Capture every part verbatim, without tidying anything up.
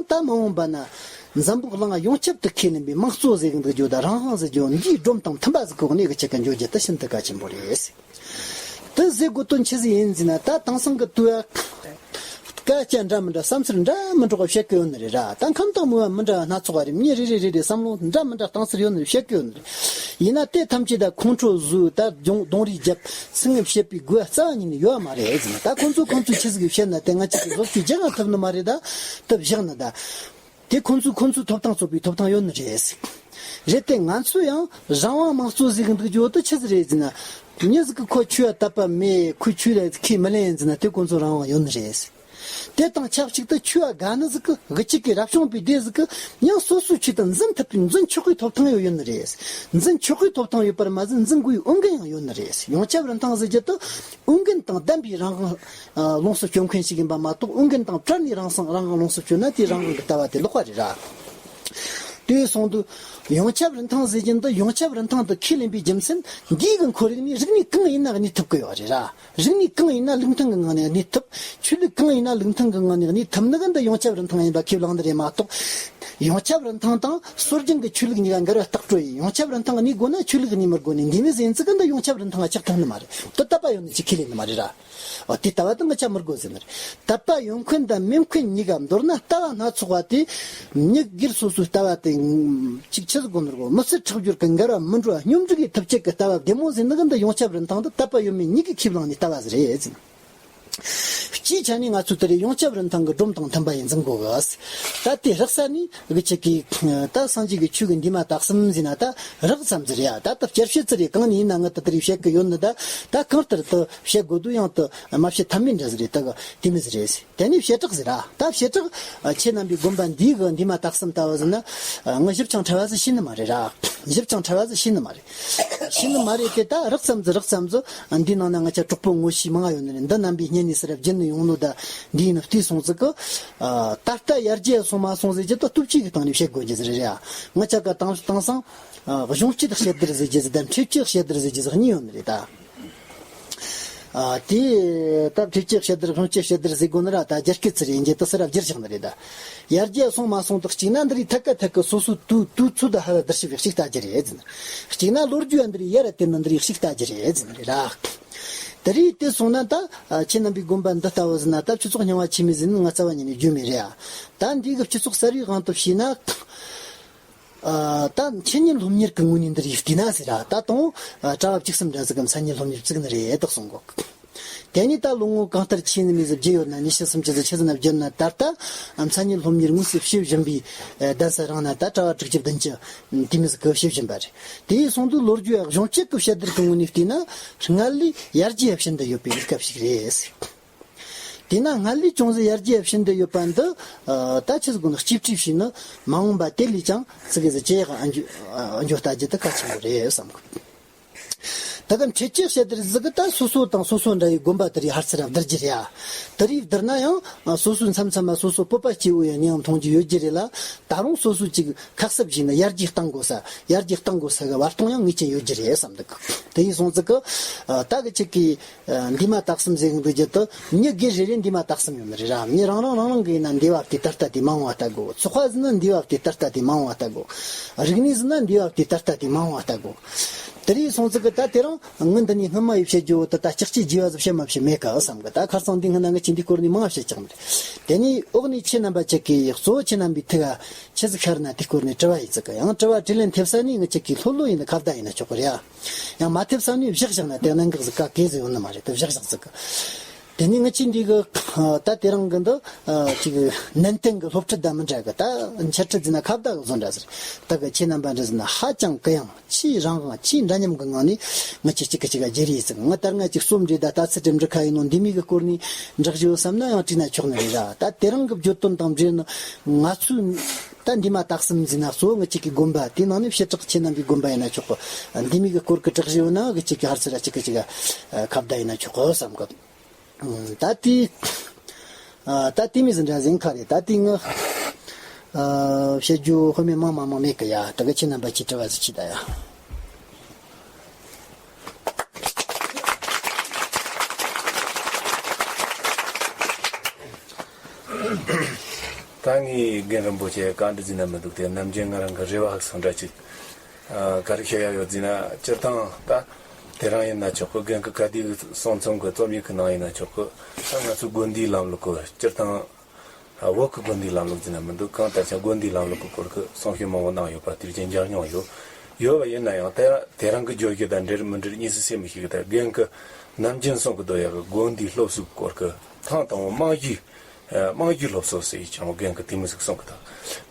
ད་མ་འོངས་པ་ན་འཛམ་བུ་གླིང་ཡོངས་ཁྱབ་ཏུ་ཁས་ལེན་པའི་དམངས་གཙོ་ཟེར་གི་འདུག་རྒྱུ་དང་རང་དབང་ཟེར་རྒྱུ་འདིའི་སྒྲོམ་དང་མཐུན་པ་ཟིག་གི་འོག་ནས་གི་ཆེད་ཀྱི་འཇོག་རྒྱུ་དེ་ཤིན་ཏུ་གལ་ཆེན་པོ་རེད། དེ་ཟེར་དགོས་དོན་ཆི་ཟིག་ཡིན་ཟེར་ན། ད་དེང་སང་གི་དུས་སྐད་ཆ་འདྲ་མི་འདྲ་བསམ་ཚུལ་འདྲ་མི་འདྲ་བཤད་གི་ཡོད་ནི་རེད་ར། ད་ཁམས་དང་མོས་པ་མི་འདྲ་སྣ་ཚོགས་པ་རེད། མི་རེ་རེ་རེ་རེ་བསམ་བློ་འདྲ་མི་འདྲ་བཏང་ཚུལ་ཡོད་ནི་རེད། བཤད་གི་ཡོད་ནི་རེད། ཡིན་ན་དེ་ཐམས་ཅད་ད་ཁོང་ཁྲོ་བཟོས་ད་གདོང་རིས་བརྒྱབ་ཚིག་ངན་བཤད་པའི་དགོས་པ་རྩ་བ་ཉིད་ནས་ཡོད་མ་རེད་ཟེར་ན། ད་ཁོང་ཚོ་ཁོང་ཚོས་ཆི་ཟིག་བཤད་ན་དེ་ང་ཅག་གིས་བཟོ་བཅོས་རྒྱག་ཡང་ཐུབ་ནི་མ་རེད། ད་ཐུབ་བཞག་ནི་ད། དེ་ཁོང་ཚོས་ཁོང་ཚོའི་ཐོབ་ཐང་རྩོད་པའི་ཐོབ་ཐང་ཡོད་ནི་རེད། རེད་དེ་ང་ཚོས་ཡང་རང་དབང་དམངས་གཙོ་ཟེར་གི་འདུག་རྒྱུ་དེ་ཆི་ཟིག་རེད་ཟེར་ན། མྱི་ཟིག་གིས་ཁོ་ཆོས་ལ་དད་པ་མེད། ཁོས་ཆོས་ལ་ཁས་མི་ལེན་ཟེར་ན་དེ་ཁོང་ཚོའི་རང་དབང་ཡོད་ནི་རེད། དེ་དང་ཆབས་ཅིག་ཏུ་ཆོས་ལ་དགའ་ནི་ཟིག་གིས་དགུ་གཅིག་གི་རབ་བྱུང་པའི་སྡེ་ཟིག་གིས་ཡང་སོ་སོའི་ཆོས་དེ་འཛིན་ཐུབ་པའི་འཛིན་ཆོག་གི་ཐོབ་ཐང་ཡང་ཡོད་ནི་རེད། འཛིན་ཆོག་གི་ཐོབ་ཐང་ཡོད་པར་མ་ཟད་འཛིན་དགོས་པའི་འོས་འགན་ཡང་ཡོད་ནི་རེད། ཡོངས་ཁྱབ་རིན་ཐང་ཟེར་རྒྱུ་དེ་འོས་འགན་དང་ལྡན་པའི་རང་དབང་ལོངས་སུ་སྤྱོད་མཁན་ཞིག་ཡིན་པ་མ་གཏོགས། འོས་འགན་དང་བྲལ་ནས་རང་སང་རང་དབང་ལོངས་སུ་སྤྱོད་ན་དེའི་རང་དབང་གི་ལྟ་བ་དེ་ལོག་པ་རེད་ར། དེ་སོང་དུས་ཡོངས་ཁྱབ་རིན་ཐང་ཟེར་རྒྱུ་འདི་ཡོངས་ཁྱབ་རིན་ཐང་དུ་ཁས་ལེན་པའི་རྒྱུ་མཚན་འདིའི་གི་ཁོར་ཡུག་ནས་རིག་གནས་གང་ཡིན་ན་གནས་ཐུབ་ཀྱི་ཡོད་རེད་ར། རིག་གནས་གང་ཡིན་ན་ལུགས་མཐུན་གྱི་ངང་ནས་གནས་ཐུབ། ཆོས་ལུགས་གང་ཡིན་ན་ལུགས་མཐུན་གྱི་ངང་ནས་གནས་ཐུབ་ནི་གི་འདི་ཡོངས་ཁྱབ་རིན་ཐང་ཡིན་པ་ཁས་བླངས་ནི་རེད་མ་གཏོགས། ཡོངས་ཁྱབ་རིན་ཐང་དང་སྲོལ་རྒྱུན་གྱི་ཆོས་ལུགས་གཉིས་ཀ་འགལ་བ་ལྟག་སྤྲོད་ཡིན། ཡོངས་ཁྱབ་རིན་ཐང་གནས་དགོས་ན་ཆོས་ལུགས་གཉིས་མི་དགོས་ནས་འདི་མི་ཟིན་ཙི་གི་འདི་ཡོངས་ཁྱབ་རིན་ཐང་ལ་ཆགས་ཐུབ་ནི་མ་རེད། དེ་དད་པ་ཡོད་ནི་ཅིག་ཁས་ལེན་ནི་མ་རེད་ར། འོ་དེ་ལྟ་བ་དེ་ང་ཆ་མི་དགོས་ཟེར་ནི་རེད། དད་པ་ཡོད་མཁན་དང་མེད་མཁན་གཉིས་ཀ་མདོར་ན་ལྟ་བ་སྣ་ཚོགས་པ་དེ་མྱི་སྒེར་སོ་སོའི་ལྟ་བ་དེ་ཅིག་ཆི་ཟིག་གོ་ནོར་གོ་མི་སེར་ཁྲག་སྦྱོར་གྱི་འགལ་བ་མི་འགྲོ་བ་སྙོམས་སྒྲིག་གི་ཐུབ་ཅིག་གི་ལྟ་བ་བདེ་མོ་ཟེར་ནི་གི་འདི་ཡོངས་ཁྱབ་རིན་ཐང་དེ་དད་པ་ཡོད་མེད་གཉིས་ཀྱིས་ཁས་བླངས་ནས་ལྟ་བ་ཟིག་རེད་ཟེར་ན། སྤྱིའི་ཆ་ནས་ང་ཚོས་དེ་རིང་ཡོངས་ཁྱབ་རིན་ཐང་གི་སྒྲོམ་དང་མཐུན་པ་ཡིན་འཛིན་དགོས་གི། ད་དེ་རག་ས་ནི་གི་ཆེད་ཀྱི་ད་སངས་རྒྱས་ཀྱི་ཆོས་ཀྱི་འདུས་མ་དག་གསུམ་ཟེར་ན་ད་རག་ཙམ་ཟིག་རེད་ཡ། ད་ད་བསྐྱར་བཤད་ཙི་རེད། གང་ནས་ཡིན་ན་ངི་ད་དེ་རིང་བཤད་གི་ཡོད་ནི། ད་ད་གང་ལྟར་དུ་བཤད་དགོས་དུས་ཡང་དུ་མ་བཤད་ཐབས་མེད་འདྲ་ཟིག་རེད། ད་གི་དེ་མི་ཟིག་རེད་ཟེར། དེ་ནས་བྱེ་བྲག་ཟེར་ར། ད་བྱེ་བྲག་ཁྱེད་རྣམ་པའི་དགོན་པ་འདིའི་གི་འདུས་མ་དག་གསུམ་ལྟ་བུ་ཟེར་ན། ངི་ཞིབ་ཅིང་ཕྲ་བ་ཟིག་ཤེས་ནི་མ་རེད་ར། ཞིབ་ཅིང་ཕྲ་བ་ཟིག་ཤེས་ནི་མ་རེད། ཤེས་ནི་མ་རེད་དེ། ད་རགས་ཙམ་ཟིག་རགས་ཙམ་ཟིག་འདིའི་ནང་ན་ང་ཆ་གྲོགས་པོ་ངོ་ཤེས་མང་ང་ཡོད་ནི་རེད། འདི་རྣམ་པའི་སྙན་ནས་ཟེར་ར་བརྒྱུད་ནས་ཡོང་ནོ་ད་འདིའི་ནི་བལྟས་སོང་ཟིག་གི། ད་ལྟ་ཡར་རྒྱས་སོང་མ་སོང་ཟེར་རྒྱུ་ད་སྟོབས་ཆེ་གི་སྟེང་ནས་བཤད་དགོས་རྒྱུ་ཟིག་རེད་ར། ང་ཆ་ག་དེང་དེང་སང་གཞུང་སྐྱིད་བཤད་བསྡུར་ཟེར་རྒྱུ་ཟིག་དང་འཁྲིས་སྐྱིད་བཤད་བསྡུར་ཟེར་རྒྱུ་ཟིག་གཉིས་ཡོད་ནི་རེད་ད། ཨ། དེ་ད་འཁྲིས་སྐྱིད་བཤད་བསྡུར་གཞུང་སྐྱིད་བཤད་བསྡུར་ཟེར་དགོས་ནི་ར། ད་རྒྱ་སྐད་ཚུར་ཡིན་གྱི་དེ་སུ་ར་བསྒྱུར་བཞག་ནི་རེད་ད། ཡར་རྒྱས་སོང་མ་སོང་དག་གཅིག་ན་འདི་རིགས་ཐད་ཀ་ཐད་ཀ་སོ་སོའི་དུས་དུས་ཚོད་ད་ཧ་ལ་བསྡུར་ཞིབ་ཡག་ཞིག་ལྟ་རྒྱུ་རེད་ཟེར། གཅིག་ན་ལོ་རྒྱུས་ཡ་འདི་རིགས་ཡར་བལྟས་ན་འདི་རིགས་ཞིག་ལྟ་རྒྱུ་རེད་ཟེར་ནི་རེད་ར། དེ་རིགས་དེ་སོང་ན་ད་ཨ་ཁྱེད་རྣམ་པའི་དགོན་པ་འདི་ལྟ་བུ་ཟེར་ན། ད་སྤྱི་ཚོགས་རྙིང་བ་ཆེ་མི་ཟེར་ནི་ང་རྩ་བ་ཉིད་ནས་རྒྱུས་མེད་རེད་ཨ། ད་འདི་གི་སྤྱི་ཚོགས་གསར་བའི་དབང་དུ་བྱས་ན། ཨ། ད་འཆད་ཉན་སློབ་གཉེར་གྱི་ངོས་ནས་འདི་རིགས་བལྟས་ན་ཟེར་ར། ད་དང་ཨ་གྲྭ་བ་བཅུ་གསུམ་འདྲ་ཟིག་གམ་འཆད་ཉན་སློབ་གཉེར་བཙུགས་ནི་རེད་དག་གསུང་གོ། དེ་ནས་ད་ལོ་ངོ་གང་ལྟར་ཆེ་ནི་མི་ཟིག་བརྒྱད་ཡོད་ན། ཉི་ཤུ་སུམ་ཅུ་ཟིག་ཆི་ཟིག་ན་བརྒྱབ་ན། ད་ལྟ་འཆད་ཉན་སློབ་གཉེར་དངོས་སུ་བྱེད་བཞིན་པའི་གདན་ས་རང་ན་ད་གྲྭ་བ་དྲུག་ཅུ་བདུན་ཅུ་དེ་མི་ཟིག་གི་བྱེད་བཞིན་པ་རེད། དེ་ཡིན་སོང་དུས་ལོ་རྒྱུས་གཞུང་གཅིག་གི་བཤད་བསྡུར་གྱི་ངོས་ནས་བལྟས་ན། སྔར་ལས་ཡར་རྒྱས་ཤིན་ཏུ་ཡོད་པའི་སྐབས་ཤིག་རེད། དེས་ན་སྔར་ལས་ཅུང་ཟད་ཡར་རྒྱས་ཕྱིན་ཏེ་ཡོད་པ་འདི། ཨ། ད་ཆི་ཟིག་དགོས་ན་གཅེས་སྤྲས་བྱས་ན་མ་འོངས་པ་དེ་ལས་ཀྱང་ཙི་གེ་ཟིག་ཇེ་ཡག་ཨ་འགྱོ་ཨ་འགྱོ་ལྟ་རྒྱུ་དེ་གལ་ཆེན་པོ་རེད་བསམ་གི། ད་ག་འཕྲེད་ཅེས་བཤད་དེར་ཟིག་གི་ད་སོ་སོ་དང་སོ་སོ་འདྲ་བའི་དགོན་པ་དེ་རིགས་ཧར་ཚུར་བསྡུར་རྒྱུ་རེད་ཨ། དེ་རིགས་བསྡུར་ན་ཡང་སོ་སོའི་མཚམས་མཚམས་ལ་སོ་སོ་སྤོབས་པ་སྐྱེ་བོ་ཡང་ཉེ་བ་མཐོང་རྒྱུ་ཡོད་རྒྱུ་རེད་ལ། ད་རུང་སོ་སོ་ཅིག་ཁ་གསབ་བྱས་ན་ཡར་རྒྱས་གཏང་དགོས་ས་ཡར་རྒྱས་གཏང་དགོས་ས་གི་བར་སྟོང་ཡང་ངེས་ཅན་ཡོད་རྒྱུ་རེད་བསམ་འདུག། དེ་ཡིན་སོང་ཙི་གི་ད་གི་ཅིག་གི་འདུས་མ་དག་གསུམ་ཟེར་གི་འདུག་རྒྱུ་དུ་མྱི་སྒེར་རེ་རེ་འདུས་མ་དག་གསུམ་ཡོད་ནི་རེད་ར། མྱི་རང་རང་རང་རང་གི་ཡིན་ན་འདུས་པ་དེ་ད་ལྟ་དེ་མ་འོངས་པ་ལྟ་དགོས། ཚོགས་པ་ཟིན་ན་འདུས་པ་དེ་ད་ལྟ་དེ་མ་འོངས་པ་ལྟ་དགོས། རིག་གནས་ཟིན་ན་འདུས་པ་དེ་ད་ལྟ་དེ་མ་འོངས་པ་ལྟ་དགོས། དེ་རིགས་སོང་ཙི་གི་ད་དེ་རིང་ངི་འདི་ནས་སྔོན་མ་ཡི་བཤད་རྒྱུ་བོ་དེ་ད་ལྕགས་ཀྱི་རྗེས་བ་ཟིག་བཤད་མ་བཤད་མེད་ག་བསམ་གི། ད་ཁར་སང་འདི་སྔོན་ན་ངི་ཅི་འདི་སྐོར་ནས་མང་བ་བཤད་ཀྱང་མེད། དེ་ནས་འོག་ནས་ཁྱེད་རྣམ་པ་ཅིག་གིས་གཙོ་བོ་ཁྱེད་རྣམ་པའི་ཐུགས་ཨ་ཆི་ཟིག་ཤར་ན་དེ་སྐོར་ནས་དྲི་བ་ཡིན་ཙི་གི། ཡང་དྲི་བ་དྲིས་ལན་ཐེབས་ས་ནས་ངི་ཅིག་གིས་ལྷོད་ལྷོད་ཡིན་ན་ཁ་བརྡ་ཡིན་ན་ཆོག་གི་རེད་ཨ། ཡང་མ་ཐེབས་ས་ནས་བཞག་བཞག་ན་དེ་གནད་འགག་ཟིག་ག་གེ་ཟིག་ཡོད་ནི་མ་རེད། དེ་བཞག་བཞག་ཟིག་གི། དེ་ནས་ངི་ཆོ་འདི་གི་ད་དེ་རིང་གི་འདི་ཅིག་ནན་ཏན་གི་སློབ་ཁྲིད་དང་མི་འདྲ་གི། ད་འཆད་ཁྲིད་ཟེར་ན་ཁ་བརྡ་གི་བཟོ་འདྲ་ཟིག། ད་གི་ཁྱེད་རྣམ་པ་འདྲ་ཟེར་ན་ཧ་ཅང་གུ་ཡངས་ཆེས་རང་དབང་ཆེས་འདྲ་མཉམ་གི་ངང་ནས་ངི་ཆོ་གཅིག་གི་གཅིག་ག་བརྗེ་རེས་ཟིག། ང་ད་སྔ་ཅིག་རྩོམ་འབྲི་ད་ལྟ་ཚུལ་འགྲིམ་འབྲི་ཁ་ཡིན་ནོ་འདི་མི་གི་སྐོར་ནས་འབྲི་གཞི་ཡོད་བསམ་ན་ཡང་བྲིས་ན་ཆོག་ནི་རེད་ར། ད་དེ་རིང་གི་བརྗོད་དོན་དང་འབྲེལ་ནི་ང་ཚོའི་ད་འདུས་མ་དག་གསུམ་ཟེར་ན་གཙོ་བོ་ངི་ཅིག་གི་དགོན་པ་དེའི་ནང་ནས་བྱེ་བྲག་ཁྱེད་རྣམ་པའི་དགོན་པ་ཡིན་ན་ཆོག་གི། འདི་མི་གི་སྐོར་གི་བྲིས་གཞི་ཡོད་ན་གི་ཅིག་གི་ཧར་ཚུར་ར་གཅིག་གི་གཅིག་ག་ཁ་བརྡ་ཡིན་ན་ཆོག་གི་བསམ་གི། ད་དེ། ད་དེ་མི་ཟིན་འདྲ་ཟིན་ཁ་རེད། ད་དེ་ངི་བཤད་རྒྱུ་དཔེ་མེད་མང་མང་མང་མེད་གི་ཡ། ད་གི་ཁྱེད་རྣམ་པ་ཅིག་དྲི་བ་ཟིག་ཅིག་ད་ཡ། ད་ ད་ངས་རྒན་རིན་པོ་ཆེ་བཀའ་འདྲི་ཟིན་ན་མི་འདུག་སྟེ། ནམ་རྒྱུན་ང་རང་གི་རེ་བ་ཧ་སང་འདྲ་ཅིག་ཨ། ག་རེ་བཤད་ཡ་ཡོད་ཟེར་ན། སྤྱིར་བཏང་ད་དེ་རང་ཡིན་ན་ཆོག་གི། རྒན་གི་ག་དུས་གསུང་མཚམས་གི་རྩོམ་ཡིག་གི་ནང་ཡིན་ན་ཆོག་གི། ད་ང་ཚོའི་དགོན་སྡེའི་ལམ་ལུགས་གི་སྤྱིར་བཏང་། ཨ། བོད་གི་དགོན་སྡེའི་ལམ་ལུགས་ཟེར་ན་མི་འདུག། གང་ལྟར་ཀྱང་དགོན་སྡེའི་ལམ་ལུགས་གི་སྐོར་གི་གསུང་བཤད་མང་པོ་གནང་ཡོད་པ་དེ་རྐྱེན་མཇལ་མྱོང་ཡོད། ཡོད་པ་ཡིན་ན་ཡང་དེ་དེ་རང་གི་བརྗོད་གཞི་དང་འབྲེལ་མི་འབྲེལ་དངོས་སུ་བཤད་མི་ཤེས་གི། ད་རྒན་གི་ནམ་རྒྱུན་གསུང་གི་འདུག་ཡ་གི། དགོན་སྡེའི་སློབ་གསོའི་སྐོར་གི་ཐེངས་དང་པོ་རྨང་གཞིའི་ཨ། རྨང་གཞིའི་སློབ་གསོ་ཟེར་ཀྱང་རྒན་གྱིས་དེ་མོ་ཟིག་གསུང་གི་འདུག།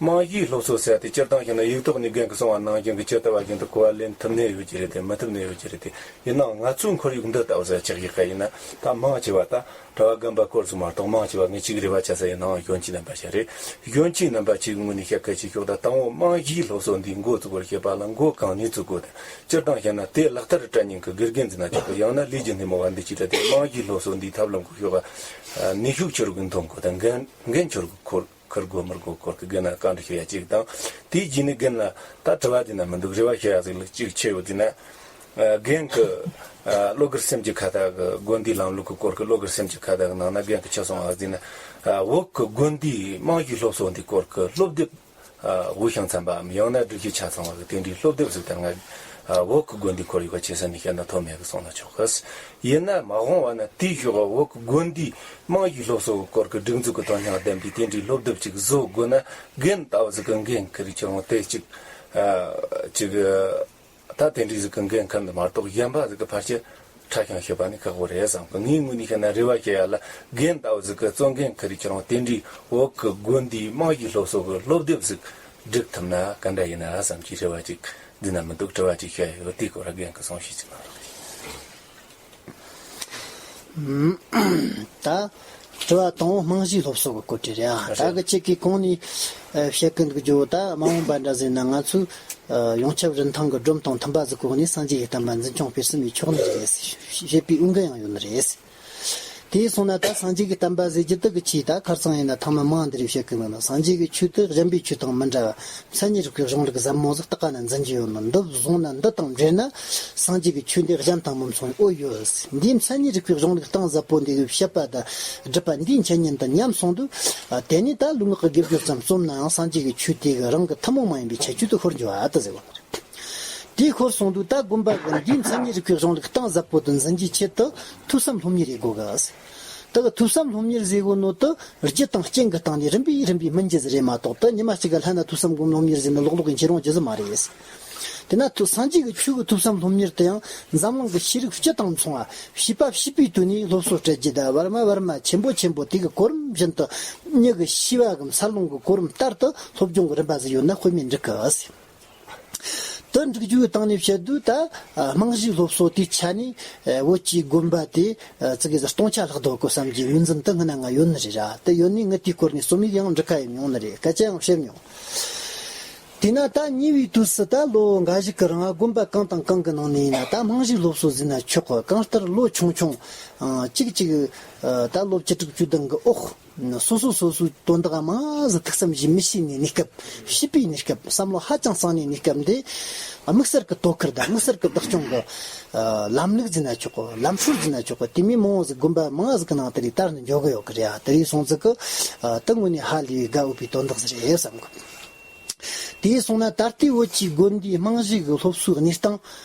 རྨང་གཞིའི་སློབ་གསོ་ཟེར་དེ་སྤྱིར་བཏང་བཤད་ན་ཡིག་ཐོག་ནས་རྒན་གྱིས་གསུངས་པ་ནང་བཞིན་གྱི་ཇི་ལྟ་བ་བཞིན་དུ་གོ་བ་ལེན་ཐུབ་ནི་ཡོད་ཀྱི་རེད་དེ། མི་ཐུབ་ནི་ཡོད་ཀྱི་རེད་དེ། ཡིན་ནའང་ང་ཚོའི་ཁོར་ཡུག་འདི་ལྟ་བུ་ཟིག་ཆགས་ཡོད་པ་ཡིན་ན། ད་མང་ཆེ་བ་ད་གྲྭ་བ་རྒན་པ་སྐོར་ཟིག་མ་གཏོགས་མང་ཆེ་བ་ངས་ཅིག་རེ་བ་བྱ་ས་ཡིན་ནའང་གཞོན་སྐྱེས་རྣམ་པ་ཞིག་རེད། གཞོན་སྐྱེས་རྣམ་པ་ཅིག་ངོས་ནས་བཤད་གལ་ཆེ་ཤོས་ད་དང་པོ་རྨང་གཞིའི་སློབ་གསོ་འདི་འགོ་བཙུགས་པར་བྱེད་པ་ལ་འགོ་གང་ནས་བཙུགས་དགོས་དང་། སྤྱིར་བཏང་བཤད་ན་དེ་ལག་བསྟར་སྤྲད་མཁན་གྱི་དགེ་རྒན་ཟེར་ན་ཆོག་གི། ཡང་ན་ལས་ཀྱི་སྣེ་མོ་བ་འདི་ཅིག་ད་དེ་རྨང་གཞིའི་སློབ་གསོ་འདིའི་ཐབས་ལམ་གྱི་ཤོག་ཨ། ནུས་ཤུགས་ཆེ་རུ་གི་འཐོན་དགོས་དང་། འགན་འགན་ཆེ་རུ་གི་འཁུར་འཁུར་དགོས་མི་དགོས་སྐོར་གྱི་རྒན་ལ་བཀའ་འདྲི་ཞུ་ཡ་གཅིག་དང་། དེའི་རྗེས་ནས་རྒན་ལ་ད་དྲི་བ་དེ་ན་མི་འདུག། རེ་བ་ཞུ་ཡ་ཟིག་ལ་གཅིག་ཆེ་ཡོད་དེ་ན། ཨ། རྒན་གྱི་ཨ། བློ་དཀར་སེམས་ཀྱི་ཁ་བརྡ་གི་དགོན་སྡེའི་ལམ་ལུགས་ཀྱི་སྐོར་གྱི་བློ་དཀར་སེམས་ཀྱི་ཁ་བརྡ་གི་ནང་ན་རྒན་གྱིས་ཆི་གསུངས་པ་ཟེར་ན། ཨ། བོད་ཀྱི་དགོན་སྡེའི་རྨང་གཞིའི་སློབ་གསོ་འདིའི་སྐོར་གྱི་སློབ་དེབ། ཨ། དབུས་ཤང་ཚན་པའམ་ཡང་ན་སྒྲིག་གཞི་ཆ་ཚང་བ་གི་དེ་འདྲའི་སློབ་དེབ་ཟིག་དེ་སྔ་ཨ། བོད་ཀྱི་དགོན་སྡེའི་ཁོར་ཡུག་ག་ཆེ་ས་ནས་བཤད་ན་ཐོན་མེད་གི་གསུངས་ན་ཆོག་གི། ཡིན་ན་མ་འོངས་པ་ན་དེའི་ཤོག་བོད་ཀྱི་དགོན་སྡེའི་རྨང་གཞིའི་སློབ་གསོ་གི་སྐོར་གྱི་སྒྲིག་འཛུགས་ཀྱི་དོན་སྙིང་ལྡན་པའི་དེ་འདྲའི་སློབ་དེབ་ཅིག་བཟོ་དགོས་ན། རྒན་ལྟ་བུ་ཟིག་གི་འགན་འཁུར་ཁྱེར་འོང་དེ་ཅིག་ཨ། ཅིག་ཨ། ད་དེ་འདྲའི་ཟིག་གི་འགན་འཁུར་ནི་མ་གཏོགས་གཞན་པ་ཟིག་གི་ཕལ་ཆེར་ཁྲ་ཤང་ཤོད་པ་ནི་ཁག་པོ་རེད་བསམ་གི། ངའི་ངོས་ནས་བཤད་ན་རེ་བ་བྱེད་ཡ་ལ། རྒན་ལྟ་བུ་ཟིག་གི་གཙོ་འགན་འཁུར་ཁྱེར་འོང་དེ་འདྲའི་བོད་ཀྱི་དགོན་སྡེའི་རྨང་གཞིའི་སློབ་གསོ་གི་སློབ་དེབ་ཟིག་སྒྲིག་ཐུབ་ན་ག་འདྲ་ཡིན་ན་བསམ་གྱི་རེ་བ་ཅིག་འདི་ན་མི་འདུག། དྲི་བ་ཅིག་བཤད་ཡོད། དེའི་སྐོར་ར་རྒན་གྱིས་གསུང་བཤད་ཅིག་གནང་རོགས། ད་དྲི་བ་དང་པོ་རྨང་གཞིའི་སློབ་གསོ་གི་སྐོར་དེ་རེད་ཨ། ད་གི་ཁྱེད་ཀྱིས་གོང་ནས་ཨ། བཤད་ཀྱི་འདུག་རྒྱུ། ད་མ་འོངས་པ་འདྲ་ཟེར་ན་ང་ཚོས་ཨ། ཡོངས་ཁྱབ་རིན་ཐང་གི་སྒྲོམ་དང་མཐུན་པ་ཟིག་གོ་ནས་སངས་རྒྱས་ཀྱི་བསྟན་པ་འཛིན་སྐྱོང་སྤེལ་གསུམ་ཡེད་ཆོག་ནི་རེད་ཞེས་པའི་འོས་འགན་ཡང་ཡོད་ནི་རེད། དེ་སོང་ན་ད་སངས་རྒྱས་ཀྱི་བསྟན་པ་ཟེར་རྒྱུ་དེ་གི་ཆེད་ད་ཁར་སང་ཡིན་ན་ཐེངས་མ་མང་འདི་རེ་བཤད་གི་མིན་ན། སངས་རྒྱས་ཀྱི་ཆོས་དེ་གཞན་པའི་ཆོས་དང་མི་འདྲ་བ། མཚན་ཉིད་རིག་པའི་གཞུང་ལུགས་ཟབ་མོ་ཟིག་ཏག་ན་འཛིན་གྱི་ཡོད་ནོ་འདི་བཟུང་ན། འདི་དང་འབྲེལ་ན་སངས་རྒྱས་ཀྱི་ཆོས་འདི་གཞན་དང་མི་མཚུངས་པའི་འོས་ཡོད། འདིའི་མཚན་ཉིད་རིག་པའི་གཞུང་ལུགས་གཏིང་ཟབ་པོ་འདི་གི་བཤད་པ་དང་སྒྲུབ་པ་འདིའི་འཆད་ཉན་དང་ཉམས་སོང་དུས། ཨ། དེ་ནས་ད་ལུས་ངག་གི་དགེ་སྦྱོར་ཙམ་རྩོམ་ནའང་སངས་རྒྱས་ཀྱི་ཆོས་དེ་གི་རང་གི་ཐུན་མོང་མ་ཡིན་པའི་ཁྱད་ཆོས་དེ་ཤོར་འགྱོ་བ་དེ་ཟེར་བ་རེད། དེའི་ཤོར་སོང་དུས་ད་དགོན་པ་གི་འདིའི་མཚན་ཉིད་རིག་པའི་གཞུང་ལུགས་གཏིང་ཟབ་པོ་དེ་འཛིན་རྒྱུའི་ཆེད་དུ་ཐོས་བསམ་སློབ་གཉེར་ཡེད་དགོས་གི། ད་གི་ཐོས་བསམ་སློབ་གཉེར་ཟེར་གོ་ནོ་དེ་རྒྱུ་དང་རྐྱེན་གི་སྟེང་ནས་རིམ་པས་རིམ་པས་སྨིན་རྒྱུ་ཟིག་རེད་མ་གཏོགས། ད་ཉི་མ་གཅིག་ག་ལྷན་ན་ཐོས་བསམ་སྒོམ་སློབ་གཉེར་ཟེར་ནི་ལོག་ལོག་གི་འཁྱེར་ཡོང་རྒྱུ་ཟིག་མ་རེད། དེ་ན་ཐོས་སངས་རྒྱས་ཀྱི་ཆོས་ཀྱི་ཐོས་བསམ་སློབ་གཉེར་དེ་ཡང་འཛམ་གླིང་གི་ཤེས་རིག་སྤྱི་དང་མཚུངས་པ། བྱིས་པ་བྱིས་པའི་དུས་ནས་སློབ་གསོ་སྤྲད་རྒྱུ་དང་། བར་མ་བར་མ་ཆེན་པོ་ཆེན་པོ་དེ་གི་གོ་རིམ་བཞིན་དུ་མྱི་གི་ཤེས་པ་གི་འཚར་ལོངས་ཀྱི་གོ་རིམ་ལྟར་དུ་སློབ་སྦྱོང་གི་རིམ་པ་ཟིག་ཡོད་ན་དཔེ་མེད་འགྲིག་གི། དེ་འགྲིག་རྒྱུའི་སྟེང་ནས་བཤད་དུས་ད་རྨང་གཞིའི་སློབ་གསོ་དེའི་ཆ་ནས་བོད་ཀྱི་དགོན་པ་དེ་ཙི་གེ་ཟིག་སྟོང་ཆ་ལྷག་འདུག་གོ་བསམ་གྱི་ངོས་འཛིན་དེ་སྔ་ན་ང་ཡོད་ནི་རེད་ར། དེ་ཡོད་ནས་ངས་དེའི་སྐོར་ནས་རྩོམ་ཡིག་ཡང་འབྲི་ཁ་ཡེད་མྱོང་ནི་རེད། སྐད་ཆ་ཡང་བཤད་མྱོང་། དེས་ན་ད་ཉེ་བའི་དུས་སུ་ད་ལོ་འགའ་ཞིག་གི་རིང་དགོན་པ་གང་དང་གང་གི་ནང་ནས་ཡིན་ན་ད་རྨང་གཞིའི་སློབ་གསོ་ཟེར་ན་ཆོག་གི། གང་ལྟར་ལོ་ཆུང་ཆུང་ཨ། གཅིག་གཅིག་ཨ། ད་ལོ་བཅུ་དྲུག་བཅུ་བདུན་གི་འོག་སོ་སོ་སོ་སོའི་དོན་དག་མང་ཟིག་ཐུགས་བསམ་བཞེས་མི་ཤེས་ནས་གནས་སྐབས། བྱིས་པའི་གནས་སྐབས། བསམ་བློ་ཧ་ཅང་གཙང་ནས་གནས་སྐབས་འདི། དམིགས་བསལ་གྱི་དོ་ཁུར་དང་དམིགས་བསལ་གྱི་བདག་སྐྱོང་གི་ཨ། ལམ་ལུགས་ཟེར་ན་ཆོག་གི། ལམ་སྲོལ་ཟེར་ན་ཆོག་གི། དེ་མོ་མང་བོ་ཟིག་དགོན་པ་མང་ཟིག་གི་ནང་དེ་རིགས་དར་ནས་འགྱོ་གི་ཡོད་གི་རེད་ཨ། དེ་རིགས་སོང་ཙི་གི་ཨ། དེ་དངོས་ནས་ཧ་ལས་དགའ་འོས་པའི་དོན་དག་ཟིག་རེད་བསམ་གི། དེ་སོང་ན་ད་ལྟའི་བོད་ཀྱི་དགོན་སྡེའི་རྨང་གཞི་གི་སློབ་གསོའི་གནས་སྟངས།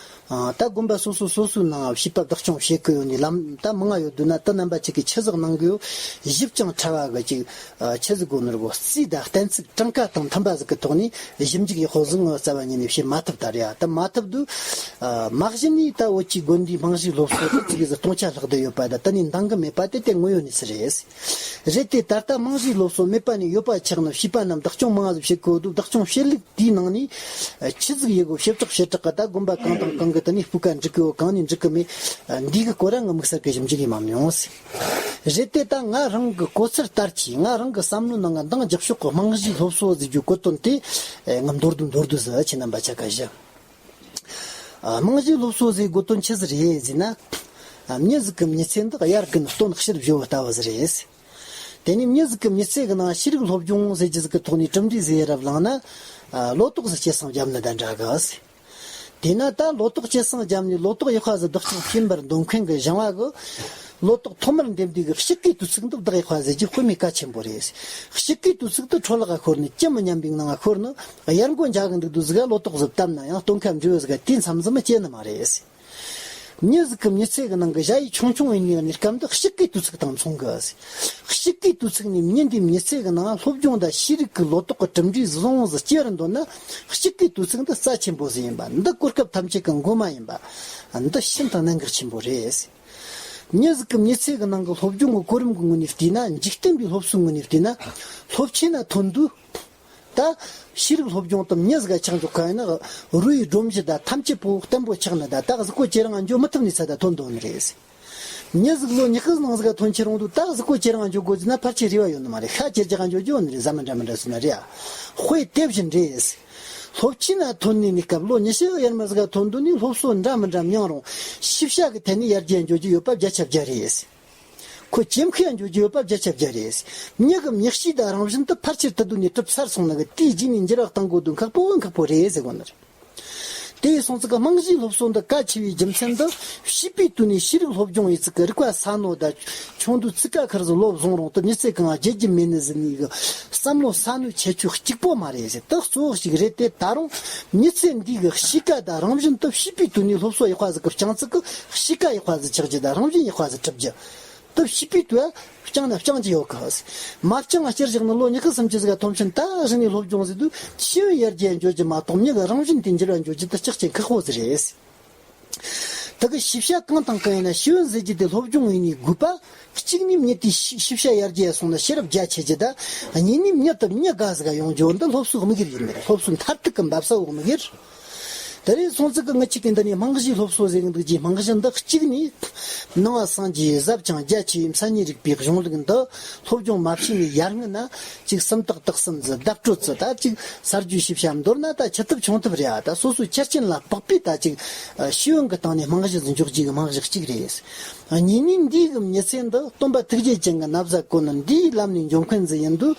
ཨ། ད་དགོན་པ་སོ་སོ་སོ་སོའི་ནང་བྱིས་པ་བདག་སྐྱོང་བྱེད་ཀྱི་ཡོད་ནི་ལམ་ད་མང་ང་ཡོད་འདུག་ན། ད་རྣམ་པ་ཅིག་གིས་ཆི་ཟིག་གནང་གི་ཡོད། ཞིབ་ཅིང་ཕྲ་བ་གི་ཅིག་ཨ། ཆི་ཟིག་དགོས་ནོ་རེད་གོ། རྩིས་དང་གཏན་ཚིགས་གྲངས་ཀ་དང་མཐུན་པ་ཟིག་གི་ཐོག་ནས་ཞིབ་འཇུག་ཡག་པོ་ཟིག་ངོ་རྩ་བ་ཉིད་ནས་བྱེད་མ་ཐུབ་ད་རེད་ཨ། ད་མ་ཐུབ་དུས། ཨ། མ་གཞི་ནས་ད་བོད་ཀྱི་དགོན་སྡེའི་རྨང་གཞིའི་སློབ་གསོ་དེ་ཙི་གེ་ཟིག་སྟོང་ཆ་ལྷག་བསྡད་ཡོད་པ་དང་། དེ་ནས་འདང་གི་མེད་པ་དེ་དེ་དངོས་ཡོད་གནས་ཚུལ་རེད། རེད་དེ། ད་ལྟ་རྨང་གཞིའི་སློབ་གསོ་མེད་པ་ནས་ཡོད་པ་ཆགས་ནས་བྱིས་པ་རྣམས་བདག་སྐྱོང་མང་ཟིག་བྱེད་དགོས་འདུག། བདག་སྐྱོང་བྱེད་ལུགས་དེའི་ནང་ནས་ཆི་ཟིག་ཡེད་དགོས། བྱེ་བྲག་བྱེ་བྲག་གི་ད་དགོན་པ་གང་དང་གང་གི་དེ་ནས་སྤུས་ཀ་འགྲིག་གི་ཡོད། གང་ནས་འགྲིག་གི་མེད། འདི་གི་སྐོར་ར་ངས་དམིགས་བསལ་གི་ཞིབ་འཇུག་ཡེད་མ་མྱོང་ཟིག། རེད་དེ། ད་ང་རང་གི་གོ་ཚུལ་ལྟར་གྱིས། ང་རང་གི་བསམ་བློའི་ནང་ང་འདང་རྒྱག་ཕྱོགས་གི་རྨང་གཞིའི་སློབ་གསོ་ཟེར་རྒྱུའི་གོ་དོན་དེ་ངས་མདོར་བསྡུས་མདོར་བསྡུས་ཟིག་ཁྱེད་རྣམ་པ་ཆ་ཁ་ཞུ། ཨ། རྨང་གཞིའི་སློབ་གསོ་ཟེར་གོ་དོན་ཆི་ཟིག་རེད་ཟེར་ན། ཨ། མྱི་ཟིག་གི་མྱི་ཚེ་འདི་དབྱར་གི་སྟོན་ཕྱིར་བཞོ་བ་ལྟ་བུ་ཟིག་རེད། དེ་ནས་མྱི་ཟིག་གི་མྱི་ཚེ་གི་ནང་ཤེས་རིག་སློབ་སྦྱོང་ཟེར་རྒྱུ་ཟིག་གི་ཐོག་ནས་གྲུབ་འབྲས་ཟིག་རབ་བླངས་ན། ཨ། ལོ་ཏོག་ཟིག་སྐྱེད་སྲིང་བརྒྱབ་ནི་དང་འདྲ་གི། དེས་ན་ད་ལོ་ཏོག་སྐྱེད་སྲིང་བརྒྱབ་ནས་ལོ་ཏོག་ཡག་པ་ཟིག་བདག་སྐྱོང་བྱེད་པར་འདོད་མཁན་གི་ཞིང་བ་གི་ ལོ་ཏོག་ཐོག་མར་འདེབས་དུས་ཀྱི་དཔྱིད་ཀའི་དུས་ཚིགས་འདི་བདག་ཡག་པ་ཟེར་རྒྱུ་དཔེ་མེད་གལ་ཆེན་པོ་རེད། དཔྱིད་ཀའི་དུས་ཚིགས་འདི་འཕྲོ་བརླག་ག་ཤོར་ནས་ཅི་མི་སྙམ་པའི་ངང་ང་ཤོར་ནས་ཡར་མགོ་འཇག་གི་འདུག་དུས་ཟིག་ག་ལོ་ཏོག་ཟིག་བཏབ་ན་ཡང་སྟོན་ཁ་འབྲས་བུ་ཟིག་ག་དུས་མཚམས་སུ་མི་སྐྱེ་ནི་མ་རེད། མྱི་ཟིག་གི་མྱི་ཚེ་གི་ནང་གི་གཞལ་ཡས་ཆུང་ཆུང་ཡིན་ནི་གནས་སྐབས་འདི་དཔྱིད་ཀའི་དུས་ཚིགས་དང་མཚུངས་གི། དཔྱིད་ཀའི་དུས་ཚིགས་ནས་མྱི་འདིའི་མྱི་ཚེ་གི་ནང་སློབ་སྦྱོང་དང་ཤེས་རིག་གི་ལོ་ཏོག་གི་གྲུབ་འབྲས་བཟང་བོ་ཟིག་སྐྱེ་བར་འདོད་ན། དཔྱིད་ཀའི་དུས་ཚིགས་འདི་རྩ་ཆེན་པོ་ཟིག་ཡིན་པ་འདི་གོ་སྐབས་ཐམས་ཅད་ཀྱི་མགོ་མ་ཡིན་པ་འདི་ཤིན་ཏུ་གནད་འགག་ཆེན་པོ་རེད། མྱི་ཟིག་གི་མྱི་ཚེ་གི་ནང་གི་སློབ་སྦྱོང་གི་གོ་རིམ་གི་ངོས་ནས་བལྟས་ན། འཇིག་རྟེན་པའི་སློབ་གསོའི་ངོས་ནས་བལྟས་ན། སློབ་ཆེན་ན་ཐོན་དུས། ད་ཤེས་རིག་སློབ་སྦྱོང་དང་མྱི་ཟིག་ག་ཆགས་འཇོག་ག་ཡིན་ན། རུ་ཡི་སྒྲོམ་གཞི་ད་ཐམས་ཅད་པོ་བརྟན་པོ་ཆགས་ནི་ད་ད་གཟུགས་པོ་ཁྱེད་རང་འགྱོ་མི་ཐུབ་ནི་ཚད་ད་ཐོན་འདུག་ནི་རེད། མྱི་ཟིག་ལོ་ཉི་ཤུ་ནང་ཟིག་ག་ཐོན་ཁྱེར་འོང་དུས་ད་གཟུགས་པོ་ཁྱེད་རང་འགྱོ་དགོས་ཟེར་ན་ཕལ་ཆེར་རེ་བ་ཡོད་ནི་མ་རེད། ཤ་ཁྱེར་རྒྱག་འགྱོ་རྒྱུ་ཡོད་ནི་རེད། ཟ་མི་འདྲ་མི་འདྲ་ཟེར་ན་རེད་ཨ། དཔེ་དེ་བཞིན་རེད། སློབ་ཆེན་ན་ཐོན་ནས་ནི་སྐབས་ལོ་ཉི་ཤུ་ཡར་མར་ཟིག་ག་ཐོན་དུས་ནི་སློབ་གསོ་འདྲ་མི་འདྲ་མྱངས་རུང་། ཤེས་བྱ་གི་ཐད་ནས་ཡར་རྒྱས་འགྱོ་རྒྱུ་ཡོད་པ་བརྒྱ་ཆ་བརྒྱ་རེད། ཁོ་ཇེ་མཁས་འགྱོ་རྒྱུ་ཡོད་པ་བརྒྱ་ཆ་བརྒྱ་རེད། མྱི་གི་མྱི་གཤིས་དང་རང་བཞིན་དུ་ཕལ་ཆེར་དུ་དུ་ནས་གྲུབ་ཚར་སོང་ནི་གི་དེའི་རྗེས་ནས་འགྱུར་བ་གཏང་དགོས་དོན་ཁག་པོ་ཁག་པོ་རེད་ཟེར་གོ་ནི་རེད། དེ་ཡིན་སོང་ཙི་གི་རྨང་གཞིའི་སློབ་གསོ་འདི་གལ་ཆེ་བའི་རྒྱུ་མཚན་འདི། བྱིས་པའི་དུས་ནས་ཤེས་རིག་སློབ་སྦྱོང་ཡིན་ཙི་གི་རིག་པ་གསལ་ནོ་ད། ཆུང་དུས་ཙི་ག་ཁར་ཟིག་བློ་བཟང་རུང་དུ་མྱི་ཚེ་གང་བརྗེད་རྒྱུ་མེད་ནི་ཟིག་ནས་གི་བསམ་བློ་གསལ་ནོ་ཁྱད་ཆོས་གཅིག་པོ་མ་རེད་ཟེར། དེ་གཙོ་བོ་གཅིག་རེད། དེ་ད་རུང་མྱི་ཚེ་འདི་གི་གཤིས་ཀ་དང་རང་བཞིན་དུ་བྱིས་པའི་དུས་ནས་སློབ་གསོ་ཡག་པ་ཟིག་གི་བསྐྱངས་ཙི་གི་གཤིས་ཀ་ཡག་པ་ཟིག་ཆགས་རྒྱུ་དང་རང་བཞིན་ཡག་པ་ཟིག་གྲུབ་རྒྱུ། དེ་བྱིས་པའི་དུས་བསྐྱངས་ན་བསྐྱངས་ཀྱི་ཡོད་གི། མ་བསྐྱངས་ང་སྤྱིར་བཞག་ན་ལོ་ཉི་ཤུ་སུམ་ཅུ་ཟིག་ག་ཐོན་ཕྱིན་ད་གཞི་ནས་སློབ་སྦྱོང་ཟིག་དུས་ཤེས་ཡོན་ཡར་རྒྱས་འགྱོ་རྒྱུ་མ་གཏོགས་མྱི་གི་རང་བཞིན་དེ་འགྱུར་བ་འགྱོ་རྒྱུ་དེ་ལྕགས་ཅན་ཁག་པོ་ཟིག་རེད། དེ་གི་ཤེས་བྱ་གང་དང་གང་ཡིན་ན་ཤེས་ཡོན་ཟེར་རྒྱུ་དེ་སློབ་སྦྱོང་ཡིན་ནི་དགོས་པ། གཅིག་ནས་མྱི་དེའི་ཤེས་ཤེས་བྱ་ཡར་རྒྱས་སོང་ན་ཤེས་རབ་རྒྱ་ཆེ་རྒྱུ་ད། གཉིས་ནས་མྱི་དེ་མྱི་དགའ་ཟིག་ག་ཡོང་རྒྱུ་འདི་སློབ་གསོའི་དམིགས་ཡུལ་ཡིན་ནི་རེད། སློབ་གསོའི་མཐར་ཐུག་གི་འབབ་ས་བོ་དམིགས་ཡུལ། དེ་རིང་སོང་ཙི་གི་ངི་གཅིག་གི་འདི་ནས་རྨང་གཞིའི་སློབ་གསོ་ཟེར་གི་འདུག་རྒྱུའི་རྨང་གཞི་འདི་གཅིག་ནས། ནང་པ་སངས་རྒྱས་ཟབ་ཅིང་རྒྱ་ཆེ་བའི་མཚན་ཉིད་རིག་པའི་གཞུང་ལུགས་འདི་སློབ་སྦྱོང་མ་བྱས་ནས་ཡར་སྔོན་ན་ཅིག་སུམ་རྟགས་དག་གསུམ་ཟིག་བརྡ་སྤྲོད་ཟིག་ད་ཅིག་གསར་བརྗེའི་ཤེས་བྱ་མདོར་ན་ད་ཆེ་ཐུབ་ཆུང་ཐུབ་རེད་ཨ། ད་སོ་སོའི་ཆ་རྐྱེན་ལ་དཔག་པའི་ད་ཅིག་ཤེས་ཡོན་གི་སྟེང་ནས་རྨང་གཞི་ཟིག་འཇོག་རྒྱུ་གི་རྨང་གཞི་གཅིག་རེད། གཉིས་ནས་འདི་གི་མྱི་ཚེ་འདི་སྟོན་པ་ཐུགས་རྗེ་ཅན་གྱི་ན་བཟའ་གོན་ནས་འདིའི་ལམ་ནས་འགྱོ་མཁན་ཟིག་ཡིན་དུས།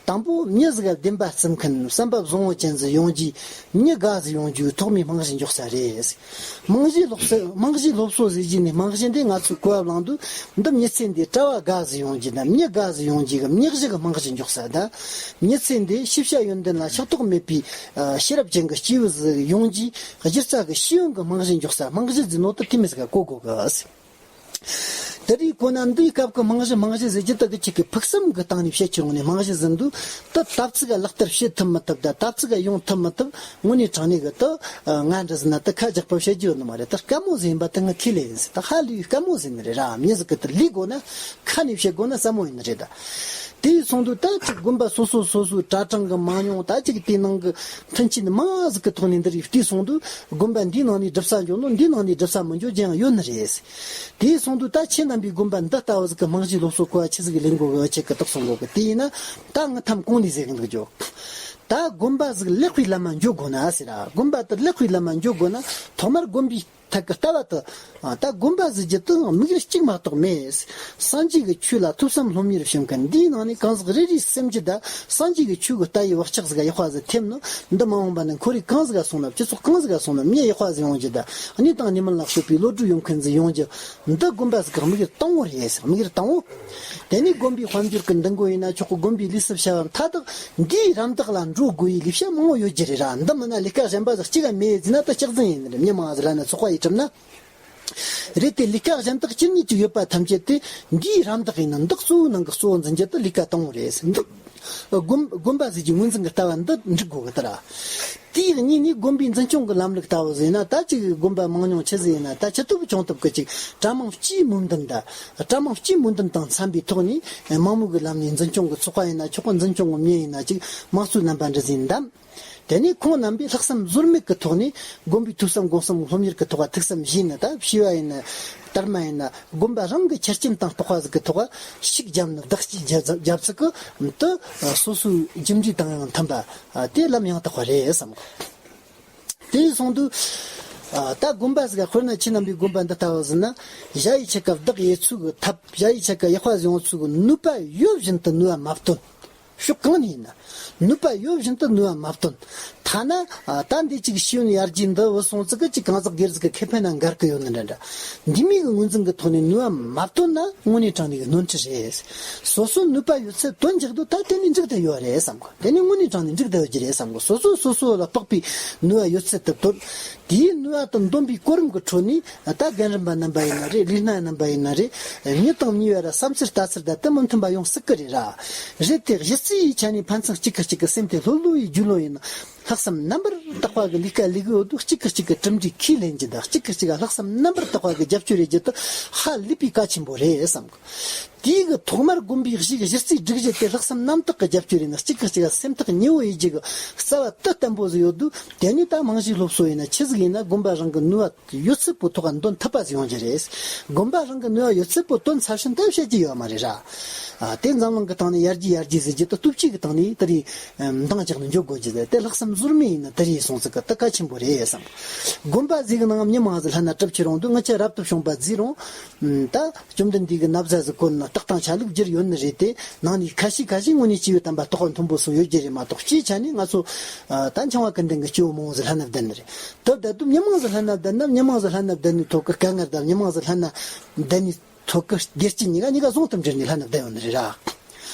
དང་པོ་མྱི་ཟིག་ག་བདེན་པ་བརྩི་མཁན་བསམ་པ་བཟང་བོ་ཅན་ཟིག་ཡོང་རྒྱུའི་མྱི་དགའ་ཟིག་ཡོང་རྒྱུའི་ཐོག་མའི་རྨང་གཞི་འཇོག་ས་རེད། རྨང་གཞིའི་སློབ་གསོ་རྨང་གཞིའི་སློབ་གསོ་ཟེར་རྒྱུ་ནི་རྨང་གཞི་འདི་ང་ཚོས་གོ་བ་བླངས་དུས་འདི་མྱི་ཚེ་འདི་གྲྭ་བ་དགའ་ཟིག་ཡོང་རྒྱུ་དང་མྱི་དགའ་ཟིག་ཡོང་རྒྱུ་གི་མྱི་གཞི་གི་རྨང་གཞི་འཇོག་ས་དང་། མྱི་ཚེ་འདི་ཤེས་བྱ་ཡོན་ཏན་ལ་ཕྱག་རྟོགས་མེད་པའི་ཤེས་རབ་ཅན་གྱི་སྐྱེས་བུ་ཟིག་ཡོང་རྒྱུའི་གཞི་རྩ་གི་ཤེས་ཡོན་གྱི་རྨང་གཞི་འཇོག་ས་རྨང་གཞི་ཟིག་ནོ་དེ་དེ་མི་ཟིག་ག་གོ་དགོས་གི། དེ་རིགས་གོ་ན་འདིའི་སྐབས་ཀྱི་རྨང་གཞི་རྨང་གཞི་ཟེར་རྒྱུ་དེ་གི་གཅིག་གི་ཕུགས་བསམ་གི་སྟེང་ནས་བཤད་ཀྱི་ཡོང་ནས་རྨང་གཞི་ཟིན་དུས་དེ་ད་ཚིག་ག་ལག་བསྟར་བྱེད་ཐུབ་མི་ཐུབ་དང་ད་ཚིག་ག་ཡོང་ཐུབ་མི་ཐུབ་དངོས་གནས་དྲང་གནས་གི་དེ་ང་འདྲ་ཟིན་ན་དེ་ཁ་རྒྱག་པ་བཤད་རྒྱུ་ཡོད་ནི་མ་རེད། དེ་དཀའ་མོ་ཟིན་པ་དེ་ང་ཁས་ལེན་ཟིན་ད་ཧ་ལས་དཀའ་མོ་ཟིན་ནི་རེད་ར། མྱི་ཟིག་གི་དེ་ལས་དགོས་ན་ཁ་ནས་བཤད་དགོས་ན་ཟབ་མོ་ཡིན་ནི་རེད་ད། དེ་སོང་དུས་ད་ཅིག་དགོན་པ་སོ་སོ་སོ་སོའི་གྲྭ་གྲངས་གི་མང་ཉུང་ད་ཅིག་དེའི་ནང་གི་མཐུན་རྐྱེན་མང་ཟིག་གི་ཐོག་ནས་འདི་རིགས་བལྟས་སོང་དུས་དགོན་པ་འདིའི་ནང་ནས་སྒྲུབ་ས་འཇོག་ནོ་འདིའི་ནང་ནས་སྒྲུབ་ས་མི་འཇོག་རྒྱུ་ཡང་ཡོད་ནི་རེད། དེ་སོང་དུས་ད་ཁྱེད་རྣམ་པའི་དགོན་པ་འདི་ལྟ་བུ་ཟིག་གི་རྨང་གཞིའི་སློབ་གསོ་གོ་བ་ཆི་ཟིག་གི་ལེན་དགོས་གི་ཆེད་གི་དག་སོང་གོ་གི་དེ་ཡིན་ན་ད་ངི་ཐམ་གོང་ནས་ཟེར་གི་འདུག་རྒྱུ། ད་དགོན་པ་ཟིག་ལེགས་པའི་ལམ་མ་འཇུག་དགོས་ན་ཟེར་ར། དགོན་པ་དེ་ལེགས་པའི་ལམ་མ་འཇུག་དགོས་ན་ཐོག་མར་དགོན་པའི་ཐད་ཀྱི་ལྟ་བ་དེ། ད་དགོན་པ་ཟེར་རྒྱུ་དེ་དམིགས་ཡུལ་གཅིག་མ་གཏོགས་མེད། སངས་རྒྱས་ཀྱི་ཆོས་ལ་ཐོས་བསམ་སློབ་གཉེར་བྱེད་མཁན་འདིའི་ནང་ནས་གང་ཟག་རེ་རེའི་སེམས་རྒྱུད་ད་སངས་རྒྱས་ཀྱི་ཆོས་ཀྱི་ལྟ་བའི་བག་ཆགས་ཟིག་ཡག་པ་ཟིག་ཐེབས་ནོ། འདི་མ་འོངས་པ་ན་ཁོར་ཡུག་གང་ཟིག་ག་སོང་ན་སྤྱི་ཚོགས་གང་ཟིག་ག་སོང་ན་མྱི་ཡག་པ་ཟིག་ཡོང་རྒྱུ་ད་གནས་དང་གནས་མིན་ལ་དཔྱོད་པའི་བློ་གྲོས་ཡོད་མཁན་ཟིག་ཡོང་རྒྱུ། འདི་དགོན་པ་ཟིག་གི་དམིགས་ཡུལ་དང་པོ་རེད། དམིགས་ཡུལ་དང་པོ། དེ་ནས་དགོན་པའི་དཔལ་འབྱོར་གྱི་འདུ་འགོད་ཡིན་ན་ཆོག་གི། དགོན་པའི་ལས་སུ་བྱ་བ་མཐའ་དག་འདིའི་རམ་འདེགས་ལ་འགྲོ་དགོས་པའི་ལས་བྱ་མང་བོ་ཡོད་རྒྱུ་རེད་ར། འདི་མིན་ན་ལས་ཀ་གཞན་པ་ཟིག་གཅིག་ག་མེད་ཟེར་ན་ད་སྐྱག་རྫུན་ཡིན་ནི་རེད། མྱི་མང་ཟིག་ལ་ན་ཚོགས་པ་ཡི་གྲུབ་ན། རེད་དེ་ལས་ཀ་གཞན་དག་ཅི་ནས་ཅིག་ཡོད་པ་ཐམས་ཅད་དེ་འདིའི་རམ་འདེགས་ཡིན་ན་འདི་གཙོ་བོའི་ནང་གི་གཙོ་བོ་འཛིན་རྒྱུ་དེ་ལས་ཀ་དང་པོ་རེད། འདི་དགོན་དགོན་པ་ཟིག་གི་ངོས་འཛིན་གྱི་ལྟ་བ་འདི་འགྲིག་དགོས་གི་ད་ར། དེའི་གཉིས་ནས་དགོན་པའི་འཛིན་སྐྱོང་གི་ལམ་ལུགས་ལྟ་བུ་ཟིག་ཡིན་ན་ད་ཅིག་དགོན་པ་མང་ཉུང་ཆི་ཟིག་ཡིན་ན་ད་ཆི་ཐུབ་ཆུང་ཐུབ་གི་ཅིག་གྲྭ་མང་སྤྱིའི་སྨོན་འདུན་ད་གྲྭ་མང་སྤྱིའི་སྨོན་འདུན་དང་འཚམ་པའི་ཐོག་ནས་མང་མོས་གི་ལམ་ནས་འཛིན་སྐྱོང་གི་ཚོགས་པ་ཡིན་ན་ཆོག་གི། འཛིན་སྐྱོང་གི་མྱི་ཡིན་ན་ཅིག་དམངས་གཙོའི་རྣམ་པ་འདྲ་ཟིག་འདམ། དེ་ནས་ཁོང་རྣམ་པས་ལྷག་བསམ་ཟོལ་མེད་ཀྱི་ཐོག་ནས་དགོན་པའི་ཐོས་བསམ་སྒོམ་གསུམ་སློབ་གཉེར་གྱི་ཐོག་ལ་ཐུགས་བསམ་བཞེས་ནས་ད་བྱིས་པ་ཡིན་ན་དར་མ་ཡིན་ན་དགོན་པ་རང་གི་ཆ་རྐྱེན་དང་རྟོགས་པ་ཟིག་གི་ཐོག་ལ་ཤུགས་བརྒྱབ་ནས་བདག་གཅེས་རྒྱབ་རྒྱབ་ཚུལ་གྱི་དེ་སོ་སོའི་རྒྱུ་འབྲས་དང་ཡང་མཐུན་པ་དེ་ལམ་ཡང་དག་པ་རེད་བསམ་གི། དེ་སོང་དུས་ད་དགོན་པ་ཟིག་ག་དཔེར་ན་ཁྱེད་རྣམ་པའི་དགོན་པ་འདི་ལྟ་བུ་ཟིག་ན་གཞལ་ཡས་ཆོས་ཀ་བདག་ཡེ་ཚུལ་གྱི་ཐབས། གཞལ་ཡས་ཆོས་ཀ་ཡག་པ་ཟིག་ཡོང་ཚུལ་གྱི་ནུས་པ་ཡོད་བཞིན་དུ་ནུས་པ་མ་བཏོན། ཕྱོགས་གང་ནས་ཡིན་ན། ནུས་པ་ཡོད་བཞིན་དུ་ནུས་པ་མ་བཏོན། ཐ་ན་ཨ་ད་འདི་ཅིག་ཤེས་ཡོན་ཡར་རྒྱས་འདི་བུད་སོང་ཙི་གི་ཅིག་གང་ཟག་སྒེར་ཟིག་གི་ཁེ་ཕན་ན་འགལ་གི་ཡོད་ནི་འདྲ་འདྲ། འདི་མིག་གི་ངོས་འཛིན་གི་ཐོག་ནས་ནུས་པ་མ་བཏོན་ན་དངོས་གནས་དྲང་གནས་ཀྱི་ནོར་འཁྲུལ་རེད། སོ་སོ་ནུས་པ་ཡོད་ཚད་བཏོན་འཇགས་དུས་ད་དེ་ནས་འགྲིག་བསྡད་ཡོད་རེད་བསམ་གི། དེ་ནས་དངོས་གནས་དྲང་གནས་འགྲིག་བསྡད་ཡོད་ཀྱི་རེད་བསམ་གི། སོ་སོ་སོ་སོ་ལ་དཔག་པའི་ནུས་པ་ཡོད་ཚད་དུ་བཏོན། དེའི་ནུས་པ་དང་འདོན་པའི་གོ་རིམ་གྱི་ཁྲོད་ནས་ད་རྒན་རིམ་པ་རྣམ་པ་ཡིན་ན་རེད། ལས་སྣ་རྣམ་པ་ཡིན་ན་རེད། མྱི་དང་མྱི་བར་བསམ་ཚུལ་ལྟ་ཚུལ་དང་དེ་མི་མཐུན་པ་ཡོང་སྲིད་གི་རེད་ར། རེད་དེ་གཞི་རྩའི་ཆ་ནས་ཕན་ཚུན་གཅིག་གིས་གཅིག་གི་སེམས་དེ་ལྷོད་ལྷོད་ཡི་རྒྱུ་ལོན་ཡིན་ན། ལྷག་བསམ་རྣམ་པར་དག་པ་གི་ལས་ཀ་ལས་གི་འོག་ཏུ་གཅིག་གིས་གཅིག་གི་གྲུབ་འབྲས་ཁས་ལེན་རྒྱུ་དང་གཅིག་གིས་གཅིག་ག་ལྷག་བསམ་རྣམ་པར་དག་པ་གི་རྒྱབ་སྐྱོར་རེ་རྒྱུ་དེ་ཧ་ལས་པའི་གལ་ཆེན་པོ་རེད་བསམ་གི། དེའི་གི་ཐོག་མར་དགོན་པའི་གཞི་གི་གཞི་རྩའི་སྒྲིག་གཞི་དེ་ལྷག་བསམ་རྣམ་དག་གི་རྒྱབ་སྐྱོར་ཡིན་ན་གཅིག་གིས་གཅིག་ག་སེམས་ཐག་ཉེ་བོ་ཡི་རྒྱུ་གི་རྩ་བ་དེ་བརྟན་པོ་ཟིག་ཡོད་དུས། དེ་ནས་ད་རྨང་གཞིའི་སློབ་གསོ་ཡིན་ན་ཆི་ཟིག་ཡིན་ན་དགོན་པ་རང་གི་ནུས་པ་ཡོད་ཚད་པོ་ཐོག་འདོན་ཐུབ་པ་ཟིག་ཡོང་རྒྱུ་རེད། དགོན་པ་རང་གི་ནུས་པ་ཡོད་ཚད་པོ་བཏོན་ཚར་ཕྱིན་ད་བཤད་རྒྱུ་ཡོད་མ་རེད་ར། ཨ་དེ་འཛམ་གླིང་གི་སྟེང་ནས་ཡར་རྒྱས་ཡར་རྒྱས་ཟེར་རྒྱུ་དེ་སྟོབས་ཆེ་གི་སྟེང་ནས་དེ་རེད། འདང་རྒྱག་ནས་འཇོག་དགོས་རྒྱུ་རེད། དེ་ལྷག་བསམ་ཟོལ་མེད་ཡིན་ན་དེ་རེད་སོང་ཙི་གི་དེ་གལ་ཆེན་པོ་རེད་བསམ། དགོན་པ་ཟིག་གི་ནང་མྱི་མང་ཟིག་ལྷན་ན་གྲུབ་ཆེ་རུང་དུས། ང་ཆ་རབ་ཏུ་བྱུང་བ་ཟིག་རུང་། ད་བཅོམ་ལྡན་འདས་ཀྱི་ན་བཟའ་ཟིག་གོན་ན་རྟགས་དང་ཆ་ལུགས་བསྒྱུར་ཡོད་ནི་རེད་དེ། ནང་ནས་ཁ་ཤས་ཁ་ཤས་དངོས་གནས་སྐྱེས་བུ་དམ་པ་རྟོགས་པ་མཐོན་པོ་སོགས་ཡོད་རྒྱུ་རེད་མ་གཏོགས། སྤྱིའི་ཆ་ནས་ང་ཚོ་ད་འཆིང་བ་ཀུན་ལྡན་གྱི་སྐྱེ་བོ་མང་བོ་ཟིག་ལྷན་ན་བསྡད་ནི་རེད། དེ་བསྡད་དུས་མྱི་མང་ཟིག་ལྷན་ན་བསྡད་ན་མྱི་མང་ཟིག་ལྷན་ན་བསྡད་ནི་ཐོག་གི་དཀའ་ངལ་དང་མྱི་མང་ཟིག་ལྷན་ན་བསྡད་ནི་ཐོག་གི་བདེ་སྐྱིད་གཉིས་ཀ་གཉིས་ཀ་ཟུང་དུ་འབྲེལ་ནས་ལྷན་ན་བསྡད་ཡོད་ནི་རེད་ར།